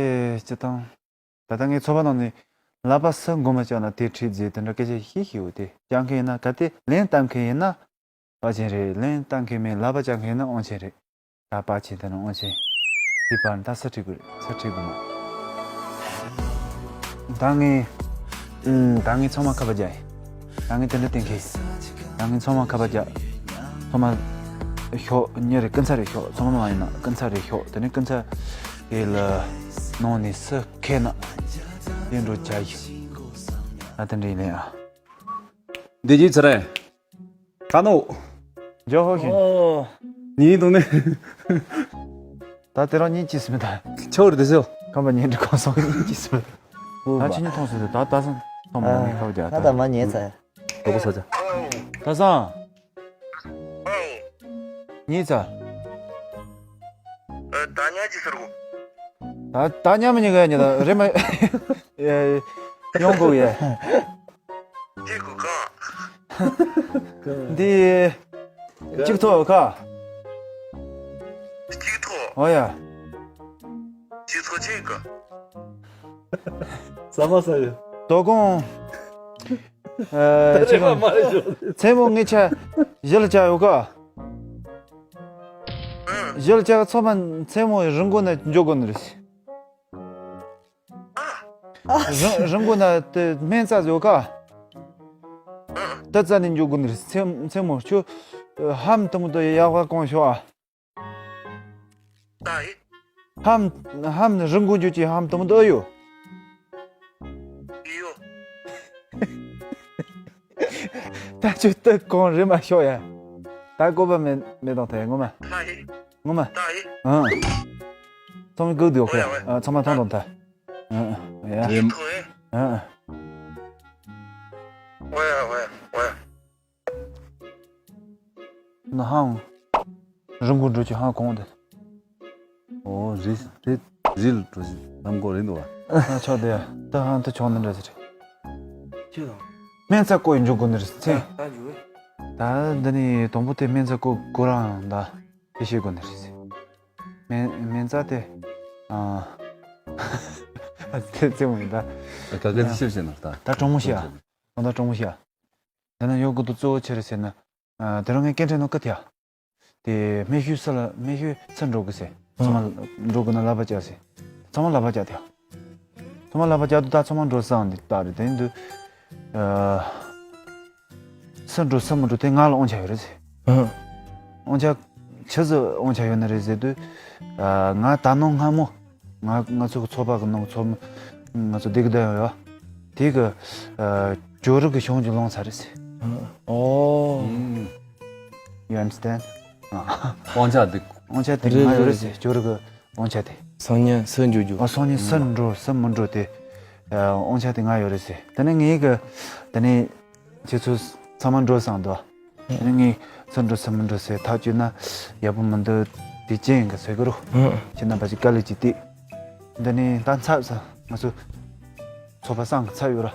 སྤྱིར་བཏང་། ད་ལྟ་ངའི་ཚོ་པ་ནང་ནས་ལབ་པ་སུ་མགོ་མ་བཅག་ན་དེ་ཁྲིད་རྗེས་དེ་འདྲ་སྐད་ཆ་བཤད་ཤེས་ཡོད་དེ། བཅག་མཁན་ཡིན་ན་ག་དེ་ལན་བཏབ་མཁན་ཡིན་ན་ཕལ་ཆེར་རེད། ལན་བཏབ་མཁན་མིན་ལབ་པ་བཅག་མཁན་ཡིན་ན་དབང་ཆེན་རེད། ད་ཕལ་ཆེར་དེ་ནི་དབང་ཆེན་གྱི་བར་ད་སུ་ཁྲིད་དགོས་རེད། སུ་ཁྲིད་དགོས་མ། ད་ངས་ཨུམ། ད་ངས་ཚང་མ་ཁ་པར་རྒྱག་ཡིན། ད་ངས་དེ་འདྲ་གཏན་འཁེལ། ད་ངས་ཚང་མ་ཁ་པར་རྒྱག་ཚང་མ་ཤོག་ཉེ་རེ་སྐུ་ཚ་རེ་ཤོག་ཚང་མ་མ་ཡིན་ན་སྐུ་ཚ་རེ་ཤོག་དེ་ནས་སྐུ་ཚ་དེ་ལ་ནང་ནས་སུ་ཁེ་ན་དེ་འགྲོ་བྱ་ཡི། ད་དེ་འདྲ་ཡིན་ནས་ཨ། བདེ་སྐྱིད་ཚེ་རིང་། ཁ་ནོ། ཇོ་ཧོ་ཤིན། ཨོ། ཉིན་དུ་ནས། ད་དེ་རང་གཉིས་ཅི་སི་མི་ད། ཆོར་དེ་སོ། ཁམས་པ་ཉིན་དུ་གང་སོང་གཉིས་ཅི་སི་མི་ད། ཨོ་ད་ཕྱི་ཉིན་མཐོང་སོང་ད་ད་སང་མཐོང་མ་ནི་ཁ་བ་རྒྱ་ད། ད་མ་ཉེས་ཚེ། ལོག་སོ་ཅ། ད་སང་། ཨོ། ཉིས་ཚ། ཨ། ད་ཉ་ཅི་ཟེར་གོ། ད་ད་ཉ་མི་ཉི་ག་ཉི་ད་རེ་མ། ཡོང་གོ་ཡེ། ཅི་གོ་ག་འདི། གཅིག་ཐོག་ག་གཅིག་ཐོག་ཨོ་ཡ། གཅིག་ཐོག་ཅི་ག་ཟ་མ་ཟ་ཡོད། དོ་དགོང་། ཨ། ཅི་གང་། མཚན་མོ་ངེད་ཆ་གཞི་ལ་བཅར་ཡོད་ཀ་གཞི་ལ་བཅར་ཚོ་མ་མཚན་མོ་རི་མགོ་ན་འཇོག་དགོས་ནི་རེད། རི་རི་མགོ་ན་དེ་སྨན་རྩྭ་ཡོད་ཀ་ད་རྩྭ་ནས་འཇོག་དགོས་ནི་རེད། མཚན་མཚན་མོ་ཁྱོད་ཧམ་དུ་མོ་དུ་ཡག་པ་གང་ཤོག་ཨ། ད་ཡིན། ཧམ། ཧམ་ནི་རི་མགོ་འཇུ་ཅི་ཧམ་དུ་མོ་དུ་ཨ་ཡོ། ཡོ། ད་ཁྱོད་ལྟ་གང་རེད་མ་ཤོག་ཡ། ད་བཀོད་པ་མེད་མེད་དང་ཐལ་ངོ་མ། ད་ཡིན། ངོ་མ། ད་ཡིན། ཨང་། ཚང་མ་བཀོད་འདུག་ཨོ་ཁེ། ཡ་ཨ། ཚང་མ་མཐོང་དང་ཐལ། ཨང་ཨང་། ཡ། ཡིན་ཐོ་ཨེ། ཨང་ཨང་། ཨོ་ཡ་ཨོ་ཡ་ཨོ་ཡ། ན་ཧང་། རི་མགོ་འགྲོ་ཆུ་ཧང་གོང་དེ། ཨོ་རི་རི་རི་ལ་འགྲོ་ཆུ་ལམ་གོ་རི་འདུག་བ། ཨ་ཆོག་དེ་ད་ཧང་དུ་ཆོག་ནི་འདྲ་ཟེར། ཅི་དང་། སྨན་རྩྭ་བརྐོས་འཇོག་དགོས་ནི་རེད་ཚེ། ད་འཇུ་བས། ད་འདི་ནི་དང་པོ་དེ་སྨན་རྩྭ་བརྐོས་ཁོ་རང་ད་དེ་བྱེད་དགོས་ནི་རེད་ཚེ། སྨན་སྨན་རྩྭ་དེ། ཨ། ཨ་ཙེ་ཙེ་མོ་ཡིན་ད། ད་ག་ག་ཤེས་ཤེས་ན་ད། ད་གྲོགས་མོ་ཤེས་ཨ། ད་གྲོགས་མོ་ཤེས་ཨ། ད་ན་ཡོད་དགུ་དུ་གཙོ་བོ་ཆེ་རེད་ཟེར་ན། དེ་རིང་ངས་སྐད་འཕྲིན་ནང་བཀའ་ཐེ་ཨ། དེ་སྨད་ཤོད་ས་ལ་སྨད་ཤོད་ས་འགྲོ་དགོས་ཟེར། ཚང་མ་འགྲོ་དགོས་ན་ལག་པ་བཅག་ཟེར། ཚང་མ་ལག་པ་བཅག་ཐེ་ཨ། ཚང་མ་ལག་པ་བཅག་དུས་ད་ཚང་མ་འགྲོ་སང་འདི་ལྟ་རེད་དེ་འདུག་ས་འགྲོ་ས་མི་འགྲོ་དེ་ང་ལ་དབང་ཆ་ཡོད་རེད་ཟེར། ཨ། དབང་ཆ་ཆི་ཟིག་དབང་ཆ་ཡོད་ནི་རེད་ཟེར་དུས། ང་ད་ནངས་སྔ་མོ། ང་ང་ཚོ་གི་ཚོགས་པ་གི་ནང་ཚོགས་མི། ང་ཚོ་སྡེ་དགེ་བདག་ཡོད་ཡ། དེ་གི་ཇོ་རི་གི་གཞུང་གི་ལོང་ཚར་རེད་ཟེར། ཨོ། You understand? དབང་ཆ་དེ། དབང་ཆ་དེ་རེད་ང་ཡོད་རེད་རེད་ཟེར། རེད། ཇོ་རི་གི་དབང་ཆ་དེ། སང་ཉིན་སུ་འགྱོ་རྒྱུ། ཨ་སང་ཉིན་སུ་འགྲོ་སུ་མི་འགྲོ་དེ། དབང་ཆ་དེ་ང་ཡོད་རེད་ཟེར། དེ་ནས་ངའི་གི། དེ་ནས། ཁྱེད་ཚོ་ཚང་མ་འགྲོ་སང་འདུག་དེ་ནས་ངས་སུ་འགྲོ་སུ་མི་འགྲོ་ཟེར་ཐག་གཅོད་ན་ཡག་པོ་མི་འདུག་དེ་ཅན་གི་ཟེར་གི་རོ། ཁྱེད་རྣམ་པ་ཅིག་དཀའ་ལས་ཅིག་གཏིག་འདི་ནས་ད་ཚར་སོང་ང་ཚོ་ཚོགས་པ་སང་གི་ཚར་ཡོད་ར།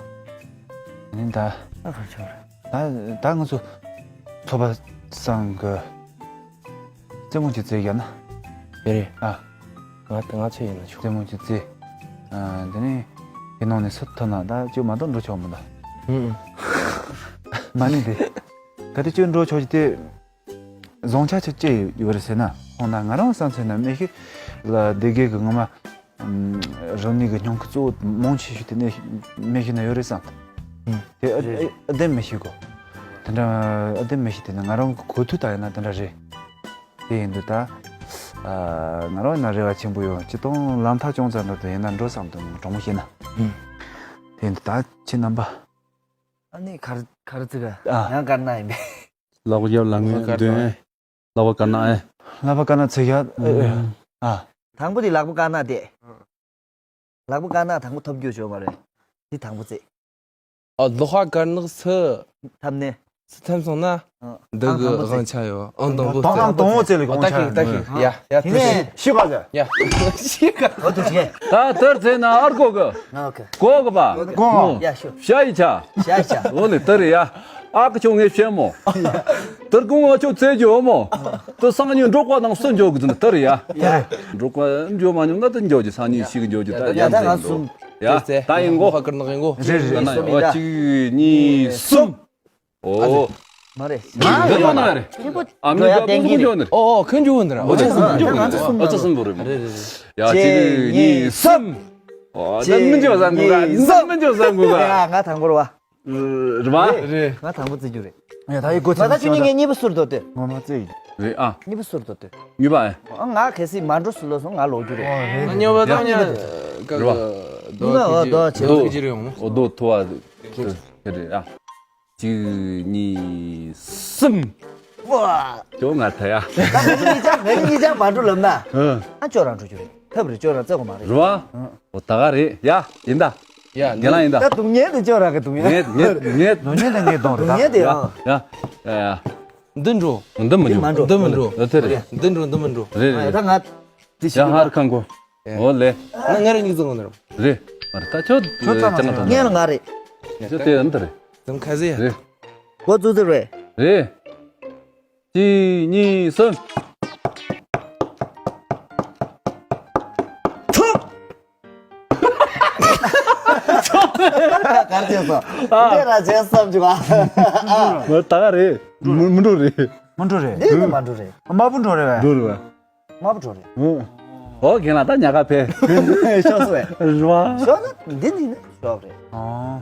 དེ་ནས་ད། ད་ག་ཆོག་ར། ད་ད་ང་ཚོ་ཚོགས་པ་སང་གི་རྩེད་མོ་ཅིག་རྩེ་རྒྱབ་ན། ཡ་རེད། ཨ། ང་ང་ཚོ་ཡིན་ན་ཆོག་རྩེད་མོ་ཅིག་རྩེ། ཨ། འདི་ནས་དེ་ནང་ནས་སུ་ཐོན་ན་ད་ཅིག་མ་གཏོགས་འགྲོ་ཆོག་མི་འདུག་ཨུ་ཨུ། མ་ནི་དེ། ག་དེ་ཅིག་འགྲོ་ཆོག་ཅིག་དེ། བཟང་ཆ་ཆེ་ཅི་ཡོད་རེད་ཟེར་ན། ཧོ་ན་ང་རང་བསམ་ཚུལ་ན་སྨད་ཤོད་ལ་སྡེ་དགེ་གི་ངོ་མ། རང་ཉིད་ཀྱི་སྙིང་ཁུ་གཙོ་བོ་མང་ཆེ་ཤོས་དེ་ནས་སྨད་ཤོད་ན་ཡོད་རེད་བསམ། ཨུ། དེ་ཨ་རེད། ཨ་བདེན་མི་ཤེས་གོ། དེ་འདྲ་ཨ་བདེན་མི་ཤེས་དེ་ན་ང་རང་གི་གོ་ཐོས་ལྟར་ཡིན་ན་དེ་འདྲ་རེད། དེ་ཡིན་དུས་ད། ང་རང་ཡིན་ན་རེ་བ་ཆེན་པོ་ཡོད། སྤྱི་དང་ལམ་ཐག་ཅུང་ཙམ་འགྲོ་དུས་ཡིན་ན་འགྲོ་བསམ་དུ་གྲོགས་མོ་བཤད་ན། ཨུ། དེ་ཡིན་དུས་ད་ཁྱེད་རྣམ་པ། ཨ་ནི་གར་གར་ཙི་ག་ཨ། ཡང་གར་ན་ཡིན་པས། ལག་པ་རྒྱབ་ལ་ངོས་འདོན། ལག་པ་དཀར་ནག་ཨེ། ལག་པ་དཀར་ནག་ཚེ་ཡ། ཨ། དང་པོ་དེ་ལག་པ་དཀར་ནག་དེ། ལག་པ་དཀར་ནག་དང་པོ་ཐོབ་རྒྱུ་བྱུང་བ་རེད། དེ་དང་པོ་རྩེ། ཨ། ལག་པ་དཀར་ནག་སུ། ཐབ་ནས། སུ་ཐམ་སོང་ན། འདི་གི་དབང་ཆ་ཡོད། ཨང་དང་པོ་དང་རྩེ། དང་པོ་རྩེ་ལ་དགོངས་ཆ་ཡོད། ད་ཁེ་ད་ཁེ་ཡ་ཡ། དེ་ནས་ཤི་ག་ཟེར། ཡ། ཤི་ག་འོ་དུ་ཤེ། ད་དར་ཚེ་ན་ཨར་གོ་གི། ཨོ་ཁེ། གོ་གི་པ། གོ། ཡ་ཤོ། ཤ་ཡི་ཆ། ཤ་ཡི་ཆ། འོ་ལེ་དར་ཡ། ཨ་ཁ་ཆོ་ངས་བཤད་མོ། དར་གོང་ཨ་ཆོ་ཚེ་འཇོ་མོ། དུ་སང་ཉིན་འབྲོག་པ་དང་སུ་འཇོ་གི་ཟིན་དར་ཡ། ཡ། འབྲོག་པ་འཇོ་མ་ཉོ་ང་དུ་འཇོ་གི་སང་ཉིན་ཤི་གི་འཇོ་གི་ད་ཡ་ཡ་ད་ང་གསུམ། ཡ། ད་ཡིན་གོ། ཧ་ཀར་ནག་ཡིན་གོ། རེད་རེད། གཅིག་གཉིས་གསུམ། ཨོ། མ་རེད། འདི་ཡོད་ན་རེད། ཨ་མི་ག་པོ་ཀུན་ཡོད་ནི་རེད། ཨོ་ཨོ་ཀུན་འཇུ་འོ་ནི་རེད། ཨོ་ཙི་སུམ་འཇུ་འོ་ནི་རེད། ཨོ་ཙི་སུམ་འབོ་རེད། རེད་རེད་རེད། ཡ་གཅིག་གཉིས་གསུམ། ཨོ་ད་མི་འཇུ་བཟང་གོ་ག་ད་མི་འཇུ་བཟང་གོ་ག་ཡ་ང་དང་པོ་རེད་བ། རེད་བ། རེད། ང་དང་པོ་རྩི་རྒྱུ་རེད། ཡ་ད་ཡི་གོ་ད་ད་ཆུ་ནི་ངས་གཉིས་པ་སུར་དོ་དེ། ངོ་མ་རྩི་ཡིན། རེད་ཨ། གཉིས་པ་སུར་དོ་དེ། གཉིས་པ་ཨེ། ང་གལ་སྲིད་མ་འགྲོ་སུ་ལོ་སོང་ང་ལོག་རྒྱུ་རེད། ཨོ་རེད། ཉོ་བ་དང་ཉ་ག་རེད་བ། ག་ག་རྡོ་ཁི་ཅི་རེད་ཡོང་། ཨོ་རྡོ་ཐོ་བ་དེ་རེད་ཨ། གཅིག་གཉིས་གསུམ། ཝ། ཁྱོད་ང་ཐ་ཡ། ད་ངེད་གཉིས་ཅག་ངེད་གཉིས་ཅག་མ་འགྲོ་ལབ་ན། ཨ་ཅོ་རང་འགྲོ་རྒྱུ་རེད། ཐབས་རེད་ཅོ་རང་བཙལ་གོ་མ་རེད། རེད་བ། ཨོ་ད་ག་རེད་ཡ་ཡིན་ད། ཡ་རྒན་ལགས་ཡིན་ད། ད་སྡུག་བསྔལ་དེ་ཅོ་རང་གི་སྡུག་བསྔལ། ངེད་ངེད་ངེད། སྡུག་བསྔལ་དེ་ངེད་གདོང་རེད་ད། སྡུག་བསྔལ་དེ་ཡ་ཡ་ཡ། འདི་འགྲོ། འདི་མི་འགྲོ། འདི་མི་འགྲོ། འདི་མི་འགྲོ། འདི་རེད། འདི་འགྲོ་འདི་མི་འགྲོ། རེད་རེད། ད་ང་དེ་ཡ་ཧར་ཁང་གོ། ཨོ་ལེ། ང་ང་རང་གཉིས་ཚོ་ངོ་ནི་རོ། རེད། མ་རེད་ད་ཁྱོད་ཁྱོད་ཚང་མ་ཅང་ཚང་ང་ལ་ང་རེད། ཁྱོད་དེ་འདི་རེད། དམ་ཁ་ཟེ། རེད། འགོ་བཙུགས་ཟེར་བས། རེད། གཅིག་གཉིས་གསུམ། ཐུབ། གར་བྱས་སོ། དེ་ར་བྱས་བསམ་བྱུང་ཨ། མ་ད་ག་རེད། མི་མི་འགྲོ་རེད། མི་འགྲོ་རེད། འདི་ནི་མ་འགྲོ་རེད། དམར་པོ་འགྲོ་རེད་བས། འགྲོ་རེད་བས། དམར་པོ་འགྲོ་རེད། ཨོ། ཨོ་རྒན་ལགས་ད་ཉག་ག་ཕེ། ཤོག་སོ་བས། རེད་བ། ཤོག་ན་འདི་ནི་ནི་ཤོག་རེད། ཨོ།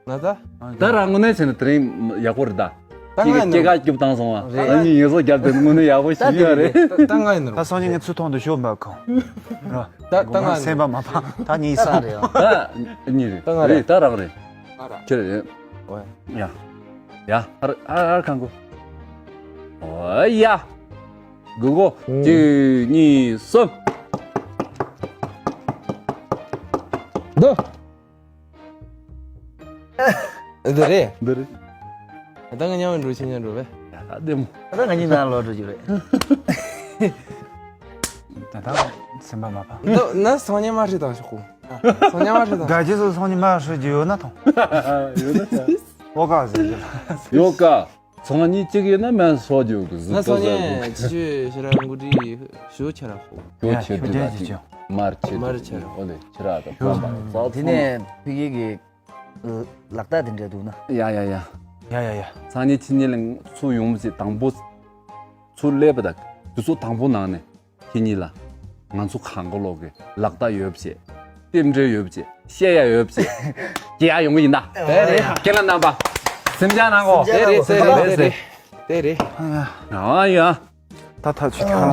ང་ད། ད་རང་ངོ་ནས་བྱས་ན་དེ་རིང་ཡག་པོ་རེད་ད། ད་ང་ཁྱེད་ཀྱི་སྐྱེས་ཀ་སྐྱོབ་བཏང་སོང་བ། རེད། ཨ་ནི་ངེད་ཚོ་རྒྱབ་དེ་ངོ་ནས་ཡག་པོ་ཞིག་ཡོད་རེད། ད་ད་ང་ཡིན་ནོ། ད་སང་ཉིན་ངས་ཚུར་ཐོང་དུ་ཤོག་འབབ་ཁོང་། ར། ད་ད་ང་ཡིན་སེམས་པ་མ་ཕམ་ད་ངས་ས་རེད། ད་ངས་རེད། ད་ང་རེད། རེད་ད་རང་རེད། ང་ར། ཁྱེད་རེད། ཨོ། ཡ། ཡ། ཧར་ཧར་ཧར་ཁང་གོ། ཨོ་ཡ། གུ་གོ། གཅིག་གཉིས་གསུམ། འདི། འདི་རེད། འདི་རེད། ད་ང་མཉམ་འགྲོ་ཆེ་མཉམ་འགྲོ་བས། ཡ་ད་བདེ་མོ། ད་ང་གཉིས་ནང་ལོག་འགྲོ་རྒྱུ་རེད། ད་ད་སེམས་པ་མ་ཕམ། ད་ན་སང་ཉིན་མ་ཧྲི་དང་ཤོག་གོ། སང་ཉིན་མ་ཧྲི་དང་། དགའ་རྗེས་སུ་སང་ཉིན་མ་ཧྲི་རྒྱུ་ཡོད་ན་ཐོང་། ཡོད་ན་ཐོང་། ཨོ་ཀ་ཟེར་རྒྱུ་ལ། ཡོ་ཀ། ཚོང་གཉིས་གཅིག་ཡིན་ན་མ་སོ་རྒྱུ་གི་ཟི་ན་ཏོ་ཚོང་ཟ་གཉིས་ཅི་ཞུ་ཞུ་ར་འགུ་ཏི་ཞུ་ཆ་ར་ཧོ། ཞུ་ཡ་ཆེ་ཞུ་དུས་ལ་ཅི་ཅི་ཅི་མར་ཆེ་མར་དུས་ཆ་ར་ཨོ་ལེ་ཆེ་ར་དང་ཞུ་ཕོ་མ་ས་དེ་ཚོང་ནས་ཕི་གི་གི་ལག་རྟགས་དེ་འདྲ་འདུག་ན། ཡ་ཡ་ཡ། ཡ་ཡ་ཡ། ཚོང་གཉིས་ཕྱི་གཉིས་ལ་ཚུར་ཡོང་བ་ཅིག་དང་པོ་ཚུར་སླེབས་པ་དང་དུས་ཚོད་དང་པོ་ནང་ནས། ཁྱེད་གཉིས་ལ་ང་ཚོ་གང་ག་ལོག་གི་ལག་རྟགས་ཡོད་པ་བྱས། རྟེན་འབྲེལ་ཡོད་པ་བྱས། བཤད་ཡ་ཡོད་པ་བྱས། རྒྱག་ཡ་ཡོང་གི་ཡིན་ད། དེ་རེད། ཁྱེད་ལ་རྣམ་པ་སེམས་ཅན་ནང་གོ། དེ་རེད་དེ་རེད་དེ་རེད་དེ་རེད། ཨ་ཡ། ད་ཐག་ཆོད་ཁ་ལ།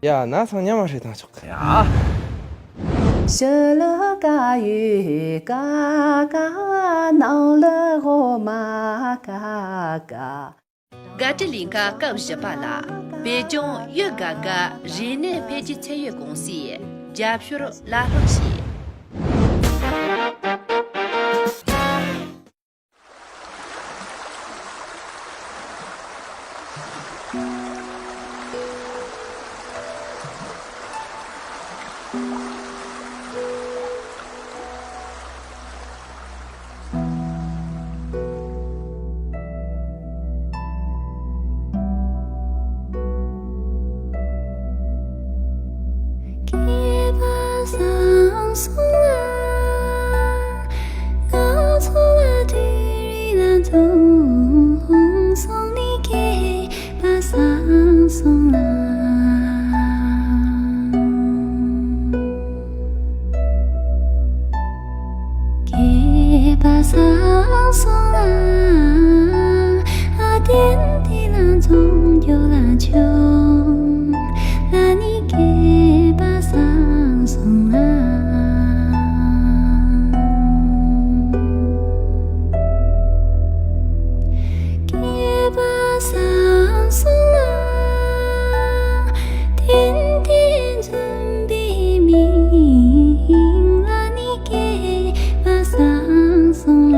ཡ་ན་སང་ཉམས་མ་ཧྲེ་ཐང་ཆོག་གི། ཡ། ཤ་ལ་ཀ་ཡོད་ཀ་ཀ་ནང་ལ་འོ་མ་ཀ་ཀ། དགའ་སྤྲོའི་གླིང་ག་སྐབས་བཞི་པ་ལ། བོད་ལྗོངས་ཡུལ་དགའ་དགའ་རིག་གནས་འཕེལ་རྒྱས་ཚད་ཡོད་ཀུང་སིས་རྒྱབ་སྐྱོར་བླ་ལྷག་བྱས། སྐྱེས་པ་སང་སོང་ལ། ང་ཚོ་ལ་དུས་རིང་ལ་འཛོམས་སོང་ནི་སྐྱེས་པ་སང་སོང་ལ། སྐྱེས་པ་སང་སོང་ལ། ཨ་དེན་དེ་ལ་འཛོམས་རྒྱུ་ལ་བྱུང་། ལ་ནི་སྐྱེས་པ་སང་སོང་ལ། སྐྱེས་པ་སང་སོང་ལ། ཏན་ཏན་འཛུམ་པའི་མིང་ལ་ནི་སྐྱེས་པ་སང་སོང་ལ།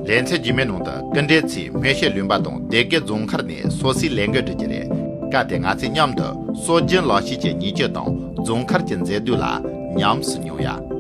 ལེ་ཚན་རྗེས་མའི་ནང་དུ་སྐུ་མགྲོན་ཚོས་སྨན་ཤེད་ལུང་པ་དང་སྡེ་དགེ་རྫོང་མཁར་ནས་སོ་སོའི་ལས་འགུལ་སྒྲུབ་རྒྱུ་རེད། སྐབས་དེར་ང་ཚོས་མཉམ་དུ་སྲོལ་རྒྱུན་ལག་ཤེས་ཀྱི་ཉིང་བཅུད་དང་རྫོང་མཁར་གྱི་མཛེས་སྡུག་ལ་ཉམས་སུ་མྱོང་ཡ།